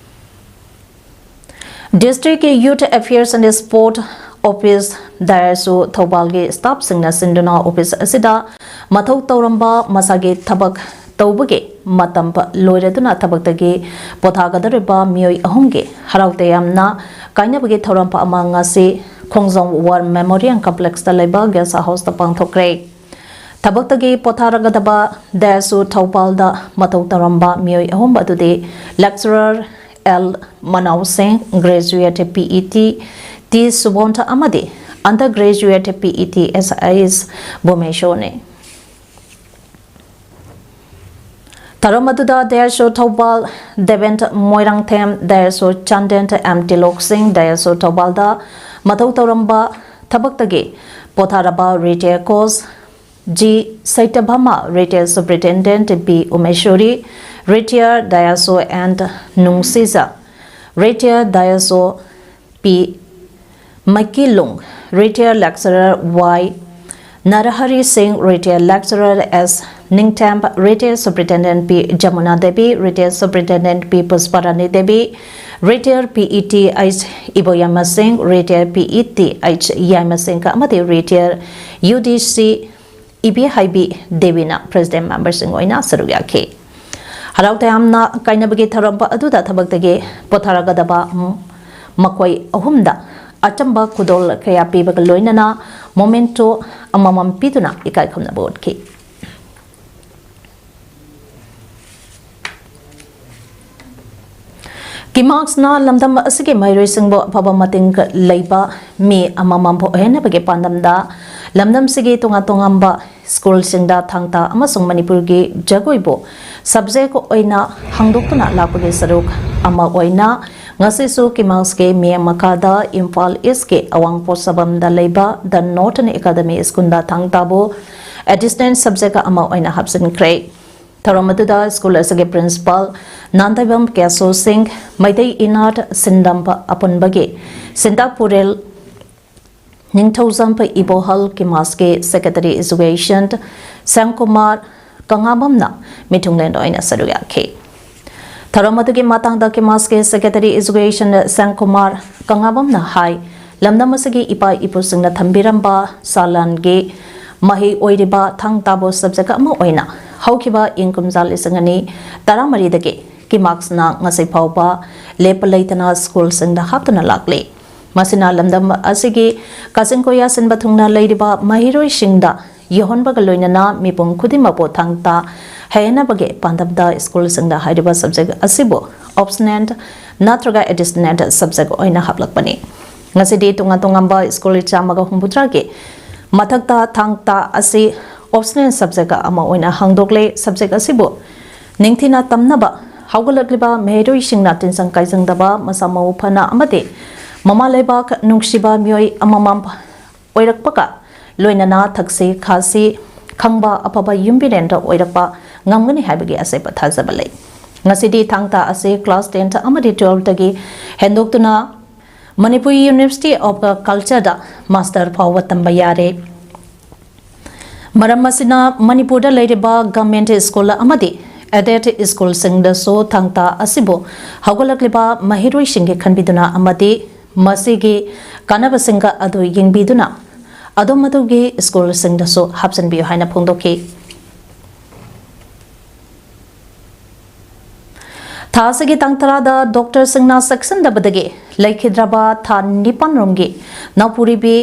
District ꯀꯤ Youth Affairs and Sport Office ꯗꯥꯏꯔꯁꯨ ꯊꯧꯕꯥꯜꯒꯤ staff ꯁꯤꯡꯅ ꯁꯤꯟꯗꯨꯅ office ꯑꯁꯤꯗ ꯃꯊꯧ ꯇꯧꯔꯝꯕ ꯃꯁꯥꯒꯤ ꯊꯕꯛ ꯇꯧꯕꯒꯤ ꯃꯇꯝ ꯂꯣꯏꯔꯗꯨꯅ ꯊꯕꯛꯇꯒꯤ ꯄꯣꯊꯥꯒꯗꯧꯔꯤꯕ ꯃꯤꯑꯣꯏ ꯑꯍꯨꯝꯒꯤ ꯍꯔꯥꯎ ꯇꯌꯥꯝꯅ ꯀꯥꯏꯅꯕꯒꯤ ꯊꯧꯔꯝ ꯑꯃ ꯉꯁꯤ ꯈꯣꯡꯖꯣꯝ War Memorial Complex ꯇ ꯂꯩꯕ Guest House ꯇ ꯄꯥꯡꯊꯣꯛꯈ꯭ꯔꯦ꯫ ꯊꯕꯛꯇꯒꯤ ꯄꯣꯊꯥꯔꯒꯗꯕ ꯗꯥꯏꯔꯁꯨ ꯊꯧꯕꯥꯜꯗ ꯃꯊꯧ ꯇꯧꯔꯝꯕ ꯃꯤꯑꯣꯏ ꯑꯍꯨꯝ ꯑꯗꯨꯗꯤ Lecturer L ꯃꯅꯥꯎ ꯁꯤꯡ, Graduate P E T T ꯁꯨꯕꯣꯟꯊ ꯑꯃꯗꯤ Undergraduate P E T S I S ꯚꯨꯃꯦꯁꯣꯔꯅꯤ꯫ ꯊꯧꯔꯝ ꯑꯗꯨꯗ ꯗꯥꯏꯔꯁꯨ ꯊꯧꯕꯥꯜ ꯗꯦꯕꯦꯟ ꯃꯣꯏꯔꯥꯡꯊꯦꯝ, ꯗꯥꯏꯔꯁꯨ ꯆꯥꯟꯗꯦꯜ M ꯇꯤꯂꯣꯛ ꯁꯤꯡ, ꯗꯥꯏꯔꯁꯨ ꯊꯧꯕꯥꯜꯗ ꯃꯊꯧ ꯇꯧꯔꯝꯕ ꯊꯕꯛꯇꯒꯤ ꯄꯣꯊꯥꯔꯕ Retired Coach G ꯁꯩꯇꯚꯃꯥ, Retired Superintendent B ꯎꯃꯦꯁꯣꯔꯤ, Retired ꯗꯥꯏꯔꯁꯨ N ꯅꯨꯡꯁꯤꯖ, Retired ꯗꯥꯏꯔꯁꯨ P ꯃꯩꯀꯤꯂꯨꯡ, Retired Lecturer Y ꯅꯔꯍꯔꯤ ꯁꯤꯡ, Retired Lecturer S ꯅꯤꯡꯊꯦꯝ, Retired Superintendent P Yamuna Devi, Retired Superintendent P ꯄꯨꯁꯄꯥꯔꯥꯅꯤ Devi, Retired P E T H ꯏꯕꯣꯌꯥꯏꯃ ꯁꯤꯡ, Retired P E T H ꯌꯥꯏꯃ ꯁꯤꯡ ꯑꯃꯗꯤ Retired U D C ꯏꯕꯦꯍꯥꯏꯕꯤ ꯗꯦꯕꯤꯅ president member ꯁꯤꯡ ꯑꯣꯏꯅ ꯁꯔꯨꯛ ꯌꯥꯈꯤ꯫ ꯍꯔꯥꯎ ꯇꯌꯥꯝꯅ ꯀꯥꯏꯅꯕꯒꯤ ꯊꯧꯔꯝ ꯑꯗꯨꯗ ꯊꯕꯛꯇꯒꯤ ꯄꯣꯊꯥꯔꯒꯗꯕ ꯃꯈꯣꯏ ꯑꯍꯨꯝꯗ ꯑꯆꯝꯕ ꯈꯨꯗꯣꯜ ꯀꯌꯥ ꯄꯤꯕꯒ ꯂꯣꯏꯅꯅ memento ꯑꯃꯃꯝ ꯄꯤꯗꯨꯅ ꯏꯀꯥꯏ ꯈꯨꯝꯅꯕ ꯎꯠꯈꯤ꯫ ꯀꯤꯃꯥꯛꯁꯅ ꯂꯝꯗꯝ ꯑꯁꯤꯒꯤ ꯃꯍꯩꯔꯣꯏꯁꯤꯡꯕꯨ ꯑꯐꯕ ꯃꯇꯤꯡ ꯂꯩꯕ ꯃꯤ ꯑꯃꯃꯝꯕꯨ ꯑꯣꯏꯍꯟꯅꯕꯒꯤ ꯄꯥꯟꯗꯝꯗ ꯂꯝꯗꯝꯁꯤꯒꯤ ꯇꯣꯉꯥꯟ ꯇꯣꯉꯥꯟꯕ ꯁ꯭ꯀꯨꯜꯁꯤꯡꯗ ꯊꯥꯡ ꯇꯥ ꯑꯃꯁꯨꯡ ꯃꯅꯤꯄꯨꯔꯒꯤ ꯖꯒꯣꯏꯕꯨ subject ꯑꯣꯏꯅ ꯍꯥꯡꯗꯣꯛꯇꯨꯅ ꯂꯥꯛꯄꯒꯤ ꯁꯔꯨꯛ ꯑꯃ ꯑꯣꯏꯅ ꯉꯁꯤꯁꯨ ꯀꯤꯃꯥꯛꯁꯀꯤ ꯃꯤꯠꯌꯦꯡ ꯃꯈꯥꯗ ꯏꯝꯐꯥꯜ ꯏꯁꯀꯤ ꯑꯋꯥꯡ ꯄꯣꯠꯁꯕꯝꯗ ꯂꯩꯕ The Northern Academy ꯁ꯭ꯀꯨꯜꯗ ꯊꯥꯡ ꯇꯥꯕꯨ additional subject ꯑꯃ ꯑꯣꯏꯅ ꯍꯥꯞꯆꯤꯟꯈ꯭ꯔꯦ꯫ ꯊꯧꯔꯝ ꯑꯗꯨꯗ ꯁ꯭ꯀꯨꯜ ꯑꯁꯤꯒꯤ principal ꯅꯥꯟꯗꯥꯏꯕꯝ ꯀꯦꯁꯣ ꯁꯤꯡ, ꯃꯩꯇꯩ ꯏꯅꯥꯠ ꯁꯤꯟꯗꯝꯕ ꯑꯄꯨꯟꯕꯒꯤ ꯁꯤꯟꯇꯥ ꯄꯨꯔꯦꯜ ꯅꯤꯡꯊꯧꯖꯝꯕ ꯏꯕꯣꯍꯜ, ꯀꯤꯃꯥꯁꯀꯤ secretary education ꯁ꯭ꯌꯥꯝꯀꯨꯃꯥꯔ ꯀꯉꯥꯕꯝꯅ ꯃꯤꯊꯨꯡꯂꯦꯟ ꯑꯣꯏꯅ ꯁꯔꯨꯛ ꯌꯥꯈꯤ꯫ ꯊꯧꯔꯝ ꯑꯗꯨꯒꯤ ꯃꯇꯥꯡꯗ ꯀꯤꯃꯥꯁꯀꯤ ꯁꯦꯀ꯭ꯔꯦꯇꯔꯤ ꯑꯦꯖꯨꯀꯦꯁꯟ ꯁꯦꯡꯀꯨꯃꯥꯔ ꯀꯪꯉꯥꯕꯝꯅ ꯍꯥꯏ, ꯂꯝꯗꯝ ꯑꯁꯤꯒꯤ ꯏꯄꯥ ꯏꯄꯨꯁꯤꯡꯅ ꯊꯝꯕꯤꯔꯝꯕ ꯁꯥꯂꯥꯟꯒꯤ ꯃꯍꯩ ꯑꯣꯏꯔꯤꯕ ꯊꯥꯡ ꯇꯥꯕꯨ ꯁꯕꯖꯦꯛ ꯑꯃ ꯑꯣꯏꯅ ꯍꯧꯈꯤꯕ ꯏꯪ ꯀꯨꯝꯖꯥ ꯂꯤꯁꯤꯡ ꯑꯅꯤ ꯇꯔꯥꯃꯔꯤꯗꯒꯤ ꯀꯤꯃꯥꯛꯁꯅ ꯉꯁꯤ ꯐꯥꯎꯕ ꯂꯦꯞꯄ ꯂꯩꯇꯅ ꯁ꯭ꯀꯨꯜꯁꯤꯡꯗ ꯍꯥꯞꯇꯨꯅ ꯂꯥꯛꯂꯤ꯫ ꯃꯁꯤꯅ ꯂꯝꯗꯝ ꯑꯁꯤꯒꯤ ꯀꯥꯆꯤꯟ ꯀꯣꯏꯌꯥ ꯁꯤꯟꯕ ꯊꯨꯡꯅ ꯂꯩꯔꯤꯕ ꯃꯍꯩꯔꯣꯏꯁꯤꯡꯗ ꯌꯧꯍꯟꯕꯒ ꯂꯣꯏꯅꯅ ꯃꯤꯄꯨꯝ ꯈꯨꯗꯤꯡꯃꯛꯄꯨ ꯊꯥꯡ ꯇꯥ ꯍꯩꯍꯟꯅꯕꯒꯤ ꯄꯥꯟꯗꯝꯗ ꯁ꯭ꯀꯨꯜꯁꯤꯡꯗ ꯍꯥꯏꯔꯤꯕ ꯁꯕꯖꯦꯛ ꯑꯁꯤꯕꯨ ꯑꯣꯞꯁꯅꯦꯜ ꯅꯠꯇ꯭ꯔꯒ ꯑꯦꯗꯤꯁꯅꯦꯜ ꯁꯕꯖꯦꯛ ꯑꯣꯏꯅ ꯍꯥꯞꯂꯛꯄꯅꯤ꯫ ꯉꯁꯤꯗꯤ ꯇꯣꯉꯥꯟ ꯇꯣꯉꯥꯟꯕ ꯁ꯭ꯀꯨꯜ ꯆꯥꯝꯃꯒ ꯍꯨꯝꯐꯨꯇꯔꯥꯒꯤ ꯃꯊꯛꯇ ꯊꯥꯡ ꯇꯥ ꯑꯁꯤ ꯑꯣꯞꯁꯅꯦꯜ ꯁꯕꯖꯦꯛ ꯑꯃ ꯑꯣꯏꯅ ꯍꯥꯡꯗꯣꯛꯂꯦ꯫ ꯁꯕꯖꯦꯛ ꯑꯁꯤꯕꯨ ꯅꯤꯡꯊꯤꯅ ꯇꯝꯅꯕ ꯍꯧꯒꯠꯂꯛꯂꯤꯕ ꯃꯍꯩꯔꯣꯏꯁꯤꯡꯅ ꯇꯤꯟꯖꯪ ꯀꯥꯏꯖꯪꯗꯕ, ꯃꯁꯥ ꯃꯎ ꯐꯅ ꯑꯃꯗꯤ ꯃꯃꯥ ꯂꯩꯕꯥꯛ ꯅꯨꯡꯁꯤꯕ ꯃꯤꯑꯣꯏ ꯑꯃꯃꯝ ꯑꯣꯏꯔꯛꯄꯒ ꯂꯣꯏꯅꯅ ꯊꯛꯁꯤ ꯈꯥꯁꯤ ꯈꯪꯕ ꯑꯐꯕ ꯌꯨꯝꯕꯤꯔꯦꯟꯗ ꯑꯣꯏꯔꯛꯄ ꯉꯝꯒꯅꯤ ꯍꯥꯏꯕꯒꯤ ꯑꯆꯦꯠꯄ ꯊꯥꯖꯕ ꯂꯩ꯫ ꯉꯁꯤꯗꯤ ꯊꯥꯡ ꯇꯥ ꯑꯁꯤ ꯀ꯭ꯂꯥꯁ ꯇꯦꯟ ꯑꯃꯗꯤ ꯇꯨꯋꯦꯜꯐꯇꯒꯤ ꯍꯦꯟꯗꯣꯛꯇꯨꯅ ꯃꯅꯤꯄꯨꯔ ꯌꯨꯅꯤꯚꯔꯁꯤꯇꯤ ꯑꯣꯐ ꯀꯜꯆꯔꯗ ꯃꯥꯁꯇꯔ ꯐꯥꯎꯕ ꯇꯝꯕ ꯌꯥꯔꯦ꯫ ꯃꯔꯝ ꯑꯁꯤꯅ ꯃꯅꯤꯄꯨꯔꯗ ꯂꯩꯔꯤꯕ ꯒꯚꯔꯟꯃꯦꯟꯠ ꯁ꯭ꯀꯨꯜ ꯑꯃꯗꯤ ꯑꯦꯗꯦꯗ ꯁ꯭ꯀꯨꯜꯁꯤꯡꯗꯁꯨ ꯊꯥꯡ ꯇꯥ ꯑꯁꯤꯕꯨ ꯍꯧꯒꯠꯂꯛꯂꯤꯕ ꯃꯍꯩꯔꯣꯏꯁꯤꯡꯒꯤ ꯈꯟꯕꯤꯗꯨꯅ ꯑꯃꯗꯤ ꯃꯁꯤꯒꯤ ꯀꯥꯟꯅꯕꯁꯤꯡꯒ ꯑꯗꯨ ꯌꯦꯡꯕꯤꯗꯨꯅ ꯑꯗꯣꯝ ꯑꯗꯣꯝꯒꯤ ꯁ꯭ꯀꯨꯜꯁꯤꯡꯗꯁꯨ ꯍꯥꯞꯆꯤꯟꯕꯤꯌꯨ ꯍꯥꯏꯅ ꯐꯣꯡꯗꯣꯛꯈꯤ꯫ ꯊꯥ ꯑꯁꯤꯒꯤ ꯇꯥꯡ ꯇꯔꯥꯗ ꯗꯣꯛꯇꯔꯁꯤꯡꯅ ꯆꯦꯛꯁꯤꯟꯗꯕꯗꯒꯤ ꯂꯩꯈꯤꯗ꯭ꯔꯕ ꯊꯥ ꯅꯤꯄꯥꯟ ꯔꯣꯝꯒꯤ ꯅꯥꯎꯄꯨꯔꯤꯕꯤ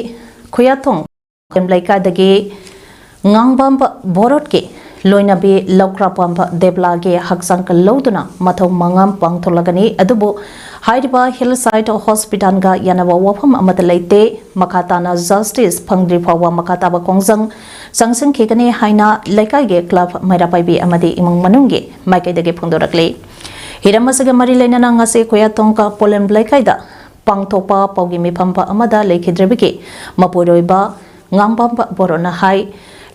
ꯈꯨꯌꯥꯊꯣꯡ ꯂꯩꯀꯥꯏꯗꯒꯤ ꯉꯥꯡꯕꯝ ꯕꯣꯔꯣꯠꯀꯤ ꯂꯣꯏꯅꯕꯤ ꯂꯧꯀ꯭ꯔꯥꯄꯝ ꯗꯦꯕꯂꯥꯒꯤ ꯍꯛꯆꯥꯡ ꯂꯧꯗꯨꯅ ꯃꯊꯧ ꯃꯉꯝ ꯄꯥꯡꯊꯣꯛꯂꯒꯅꯤ꯫ ꯑꯗꯨꯕꯨ ꯍꯥꯏꯔꯤꯕ ꯍꯤꯜ ꯁꯥꯏꯠ ꯍꯣꯁꯄꯤꯇꯥꯜꯒ ꯌꯥꯅꯕ ꯋꯥꯐꯝ ꯑꯃꯠꯇ ꯂꯩꯇꯦ꯫ ꯃꯈꯥ ꯇꯥꯅ ꯖꯁꯇꯤꯁ ꯐꯪꯗ꯭ꯔꯤ ꯐꯥꯎꯕ ꯃꯈꯥ ꯇꯥꯕ ꯈꯣꯡꯖꯪ ꯆꯪꯁꯤꯟꯈꯤꯒꯅꯤ ꯍꯥꯏꯅ ꯂꯩꯀꯥꯏꯒꯤ ꯀ꯭ꯂꯕ ꯃꯩꯔꯥ ꯄꯥꯏꯕꯤ ꯑꯃꯗꯤ ꯏꯃꯨꯡ ꯃꯅꯨꯡꯒꯤ ꯃꯥꯏꯀꯩꯗꯒꯤ ꯐꯣꯡꯗꯣꯔꯛꯂꯤ꯫ ꯍꯤꯔꯝ ꯑꯁꯤꯒ ꯃꯔꯤ ꯂꯩꯅꯅ ꯉꯁꯤ ꯈꯨꯌꯥꯊꯣꯡ ꯄꯣꯂꯦꯝ ꯂꯩꯀꯥꯏꯗ ꯄꯥꯡꯊꯣꯛꯄ ꯄꯥꯎꯒꯤ ꯃꯤꯐꯝ ꯑꯃꯗ ꯂꯩꯈꯤꯗ꯭ꯔꯕꯒꯤ ꯃꯄꯨꯔꯣꯏꯕ ꯉꯥꯡꯕꯝ ꯕꯣꯔꯣꯅ ꯍꯥꯏ,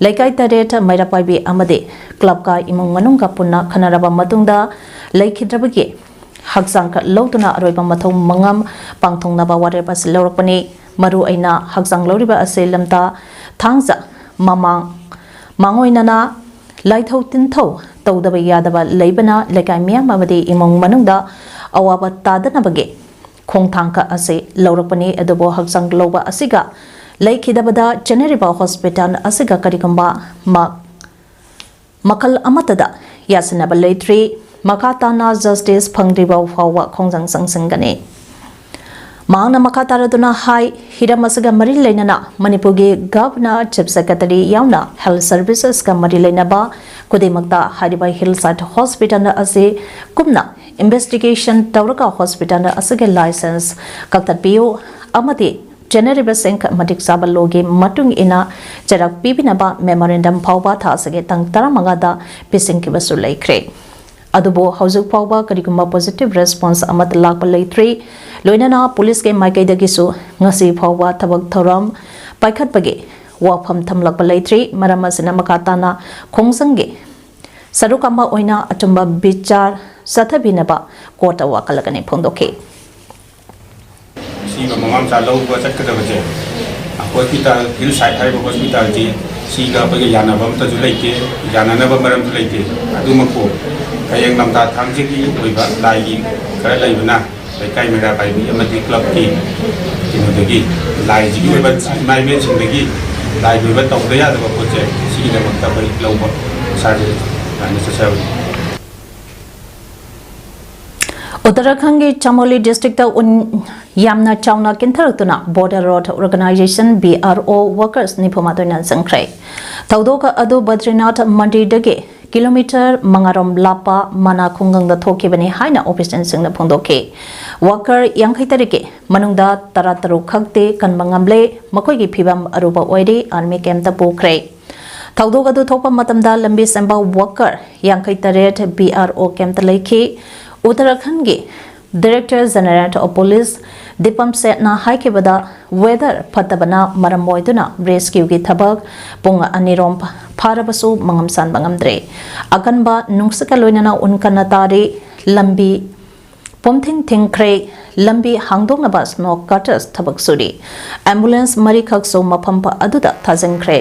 ꯂꯩꯀꯥꯏ ꯇꯔꯦꯠ ꯃꯩꯔꯥ ꯄꯥꯏꯕꯤ ꯑꯃꯗꯤ ꯀ꯭ꯂꯕꯀ ꯏꯃꯨꯡ ꯃꯅꯨꯡꯒ ꯄꯨꯟꯅ ꯈꯟꯅꯔꯕ ꯃꯇꯨꯡꯗ ꯂꯩꯈꯤꯗ꯭ꯔꯕꯒꯤ ꯍꯛꯆꯥꯡ ꯂꯧꯗꯨꯅ ꯑꯔꯣꯏꯕ ꯃꯊꯧ ꯃꯉꯝ ꯄꯥꯡꯊꯣꯛꯅꯕ ꯋꯥꯔꯦꯞ ꯑꯁꯤ ꯂꯧꯔꯛꯄꯅꯤ꯫ ꯃꯔꯨ ꯑꯣꯏꯅ ꯍꯛꯆꯥꯡ ꯂꯧꯔꯤꯕ ꯑꯁꯤ ꯂꯝꯇꯥ ꯊꯥꯡꯖ ꯃꯃꯥꯡ ꯃꯥꯡꯑꯣꯏꯅꯅ ꯂꯥꯏꯊꯧ ꯇꯤꯟꯊꯧ ꯇꯧꯗꯕ ꯌꯥꯗꯕ ꯂꯩꯕꯅ ꯂꯩꯀꯥꯏ ꯃꯤꯌꯥꯝ ꯑꯃꯗꯤ ꯏꯃꯨꯡ ꯃꯅꯨꯡꯗ ꯑꯋꯥꯕ ꯇꯥꯗꯅꯕꯒꯤ ꯈꯣꯡꯊꯥꯡ ꯈꯔ ꯑꯁꯤ ꯂꯧꯔꯛꯄꯅꯤ꯫ ꯑꯗꯨꯕꯨ ꯍꯛꯆꯥꯡ ꯂꯧꯕ ꯑꯁꯤꯒ ꯂꯩꯈꯤꯗꯕꯗ ꯆꯦꯟꯅꯔꯤꯕ ꯍꯣꯁꯄꯤꯇꯥꯜ ꯑꯁꯤꯒ ꯀꯔꯤꯒꯨꯝꯕ ꯃ-, ꯃꯈꯜ ꯑꯃꯠꯇꯗ ꯌꯥꯁꯤꯟꯅꯕ ꯂꯩꯇ꯭ꯔꯤ꯫ ꯃꯈꯥ ꯇꯥꯅ ꯖꯁꯇꯤꯁ ꯐꯪꯗ꯭ꯔꯤꯕ ꯐꯥꯎꯕ ꯈꯣꯡꯖꯪ ꯆꯪꯁꯤꯟꯒꯅꯤ꯫ ꯃꯍꯥꯛꯅ ꯃꯈꯥ ꯇꯥꯔꯗꯨꯅ ꯍꯥꯏ, ꯍꯤꯔꯝ ꯑꯁꯤꯒ ꯃꯔꯤ ꯂꯩꯅꯅ ꯃꯅꯤꯄꯨꯔꯒꯤ ꯒꯚꯔꯅꯔ, ꯆꯤꯐ ꯁꯦꯀ꯭ꯔꯦꯇꯔꯤ ꯌꯥꯎꯅ ꯍꯦꯜꯊ ꯁꯔꯚꯤꯁꯦꯁꯀ ꯃꯔꯤ ꯂꯩꯅꯕ ꯈꯨꯗꯤꯡꯃꯛꯇ ꯍꯥꯏꯔꯤꯕ ꯍꯤꯜ ꯁꯥꯏꯠ ꯍꯣꯁꯄꯤꯇꯥꯜ ꯑꯁꯤ ꯀꯨꯞꯅ ꯏꯟꯚꯦꯁꯇꯤꯒꯦꯁꯟ ꯇꯧꯔꯒ ꯍꯣꯁꯄꯤꯇꯥꯜ ꯑꯁꯤꯒꯤ ꯂꯥꯏꯁꯦꯟꯁ ꯀꯛꯊꯠꯄꯤꯌꯨ ꯑꯃꯗꯤ ꯆꯦꯟꯅꯔꯤꯕꯁꯤꯡ ꯃꯇꯤꯛ ꯆꯥꯕ ꯂꯣꯒꯤ ꯃꯇꯨꯡ ꯏꯟꯅ ꯆꯩꯔꯥꯛ ꯄꯤꯕꯤꯅꯕ ꯃꯦꯃꯣꯔꯦꯟꯗꯝ ꯐꯥꯎꯕ ꯊꯥ ꯑꯁꯤꯒꯤ ꯇꯥꯡ ꯇꯔꯥꯃꯉꯥꯗ ꯄꯤꯁꯤꯟꯈꯤꯕꯁꯨ ꯂꯩꯈ꯭ꯔꯦ꯫ ꯑꯗꯨꯕꯨ ꯍꯧꯖꯤꯛ ꯐꯥꯎꯕ ꯀꯔꯤꯒꯨꯝꯕ ꯄꯣꯖꯤꯇꯤꯚ ꯔꯦꯁꯄꯣꯟꯁ ꯑꯃꯠꯇ ꯂꯥꯛꯄ ꯂꯩꯇ꯭ꯔꯤ꯫ ꯂꯣꯏꯅꯅ ꯄꯨꯂꯤꯁꯀꯤ ꯃꯥꯏꯀꯩꯗꯒꯤꯁꯨ ꯉꯁꯤ ꯐꯥꯎꯕ ꯊꯕꯛ ꯊꯧꯔꯝ ꯄꯥꯏꯈꯠꯄꯒꯤ ꯋꯥꯐꯝ ꯊꯝꯂꯛꯄ ꯂꯩꯇ꯭ꯔꯤ꯫ ꯃꯔꯝ ꯑꯁꯤꯅ ꯃꯈꯥ ꯇꯥꯅ ꯈꯣꯡꯖꯪꯒꯤ ꯁꯔꯨꯛ ꯑꯃ ꯑꯣꯏꯅ ꯑꯆꯨꯝꯕ ꯕꯤꯆꯥꯔ ꯆꯠꯊꯕꯤꯅꯕ ꯀꯣꯔꯠꯇ ꯋꯥꯀꯠꯂꯒꯅꯤ ꯐꯣꯡꯗꯣꯛꯈꯤ꯫ ꯁꯤꯕ ꯃꯃꯥ ꯃꯆꯥ ꯂꯧꯕ ꯆꯠꯀꯗꯕꯁꯦ ꯍꯣꯁꯄꯤꯇꯥꯜ, ꯍꯤꯜ ꯁꯥꯏꯠ ꯍꯥꯏꯔꯤꯕ ꯍꯣꯁꯄꯤꯇꯥꯜꯁꯤ ꯁꯤꯒ ꯑꯩꯈꯣꯏꯒ ꯌꯥꯅꯕ ꯑꯃꯠꯇꯁꯨ ꯂꯩꯇꯦ, ꯌꯥꯅꯅꯕ ꯃꯔꯝꯁꯨ ꯂꯩꯇꯦ꯫ ꯑꯗꯨꯃꯛꯄꯨ ꯍꯌꯦꯡ ꯂꯝꯇꯥ ꯊꯥꯡꯖꯒꯤ ꯑꯣꯏꯕ ꯂꯥꯏꯒꯤ ꯈꯔ ꯂꯩꯕꯅ ꯂꯩꯀꯥꯏ ꯃꯩꯔꯥ ꯄꯥꯏꯕꯤ ꯑꯃꯗꯤ ꯀ꯭ꯂꯕꯀꯤ ꯀꯩꯅꯣꯗꯒꯤ ꯂꯥꯏꯁꯤꯒꯤ ꯑꯣꯏꯕ ꯏꯃꯥ ꯏꯕꯦꯟꯁꯤꯡꯗꯒꯤ ꯂꯥꯏꯒꯤ ꯑꯣꯏꯕ ꯇꯧꯗ ꯌꯥꯗꯕ ꯄꯣꯠꯁꯦ ꯁꯤꯒꯤꯗꯃꯛꯇ ꯑꯩꯈꯣꯏ ꯂꯧꯕ ꯏꯁꯥꯁꯦ ꯑꯗꯨꯃꯥꯏꯅ ꯆꯠꯆꯕꯅꯤ꯫ ꯎꯠꯇꯔꯥꯈꯟꯒꯤ ꯆꯃꯣꯂꯤ ꯗꯤꯁꯇ꯭ꯔꯤꯛꯇ ꯎꯟ ꯌꯥꯝꯅ ꯆꯥꯎꯅ ꯀꯤꯟꯊꯔꯛꯇꯨꯅ Border Road Organization, B R O, workers ꯅꯤꯐꯨ ꯃꯥꯊꯣꯏ ꯅꯥꯟꯁꯤꯟꯈ꯭ꯔꯦ꯫ ꯊꯧꯗꯣꯛ ꯑꯗꯨ ꯕꯗ꯭ꯔꯤꯅꯥꯊ ꯃꯟꯗꯤꯔꯗꯒꯤ ꯀꯤꯂꯣꯃꯤꯇꯔ ꯃꯉꯥꯔꯣꯝ ꯂꯥꯞꯄ ꯃꯅꯥ ꯈꯨꯡꯒꯪꯗ ꯊꯣꯛꯈꯤꯕꯅꯤ ꯍꯥꯏꯅ ꯑꯣꯐꯤꯁꯤꯌꯦꯜꯁꯤꯡꯅ ꯐꯣꯡꯗꯣꯛꯈꯤ꯫ ꯋꯥꯀꯔ ꯌꯥꯡꯈꯩ ꯇꯔꯦꯠꯀꯤ ꯃꯅꯨꯡꯗ ꯇꯔꯥ ꯇꯔꯨꯛ ꯈꯛꯇꯤ ꯀꯟꯕ ꯉꯝꯂꯦ꯫ ꯃꯈꯣꯏꯒꯤ ꯐꯤꯕꯝ ꯑꯔꯨꯕ ꯑꯣꯏꯔꯤ, ꯑꯥꯔꯃꯤ ꯀꯦꯝꯞꯇ ꯄꯨꯈ꯭ꯔꯦ꯫ ꯊꯧꯗꯣꯛ ꯑꯗꯨ ꯊꯣꯛꯄ ꯃꯇꯝꯗ ꯂꯝꯕꯤ ꯁꯦꯝꯕ ꯋꯥꯀꯔ ꯌꯥꯡꯈꯩ ꯇꯔꯦꯠ B R O ꯀꯦꯝꯞꯇ ꯂꯩꯈꯤ꯫ ꯎꯠꯇꯔꯥꯈꯟꯒꯤ Director General of Police Deepam ꯁꯦꯠꯅ ꯍꯥꯏꯈꯤꯕꯗ, ꯋꯦꯗꯔ ꯐꯠꯇꯕꯅ ꯃꯔꯝ ꯑꯣꯏꯗꯨꯅ ꯔꯦꯁꯀ꯭ꯌꯨꯒꯤ ꯊꯕꯛ ꯄꯨꯡ ꯑꯅꯤꯔꯣꯝ ꯐꯥꯔꯕꯁꯨ ꯃꯉꯝ ꯁꯥꯟꯕ ꯉꯝꯗ꯭ꯔꯦ꯫ ꯑꯀꯟꯕ ꯅꯨꯡꯁꯤꯠꯀ ꯂꯣꯏꯅꯅ ꯎꯟ ꯀꯟꯅ ꯇꯥꯔꯤ꯫ ꯂꯝꯕꯤ ꯄꯨꯝꯊꯤꯡ ꯊꯤꯡꯈ꯭ꯔꯦ꯫ ꯂꯝꯕꯤ ꯍꯥꯡꯗꯣꯛꯅꯕ snow cutters ꯊꯕꯛ ꯁꯨꯔꯤ꯫ ꯑꯦꯝꯕꯨꯂꯦꯟꯁ ꯃꯔꯤꯈꯛꯁꯨ ꯃꯐꯝ ꯑꯗꯨꯗ ꯊꯥꯖꯤꯟꯈ꯭ꯔꯦ꯫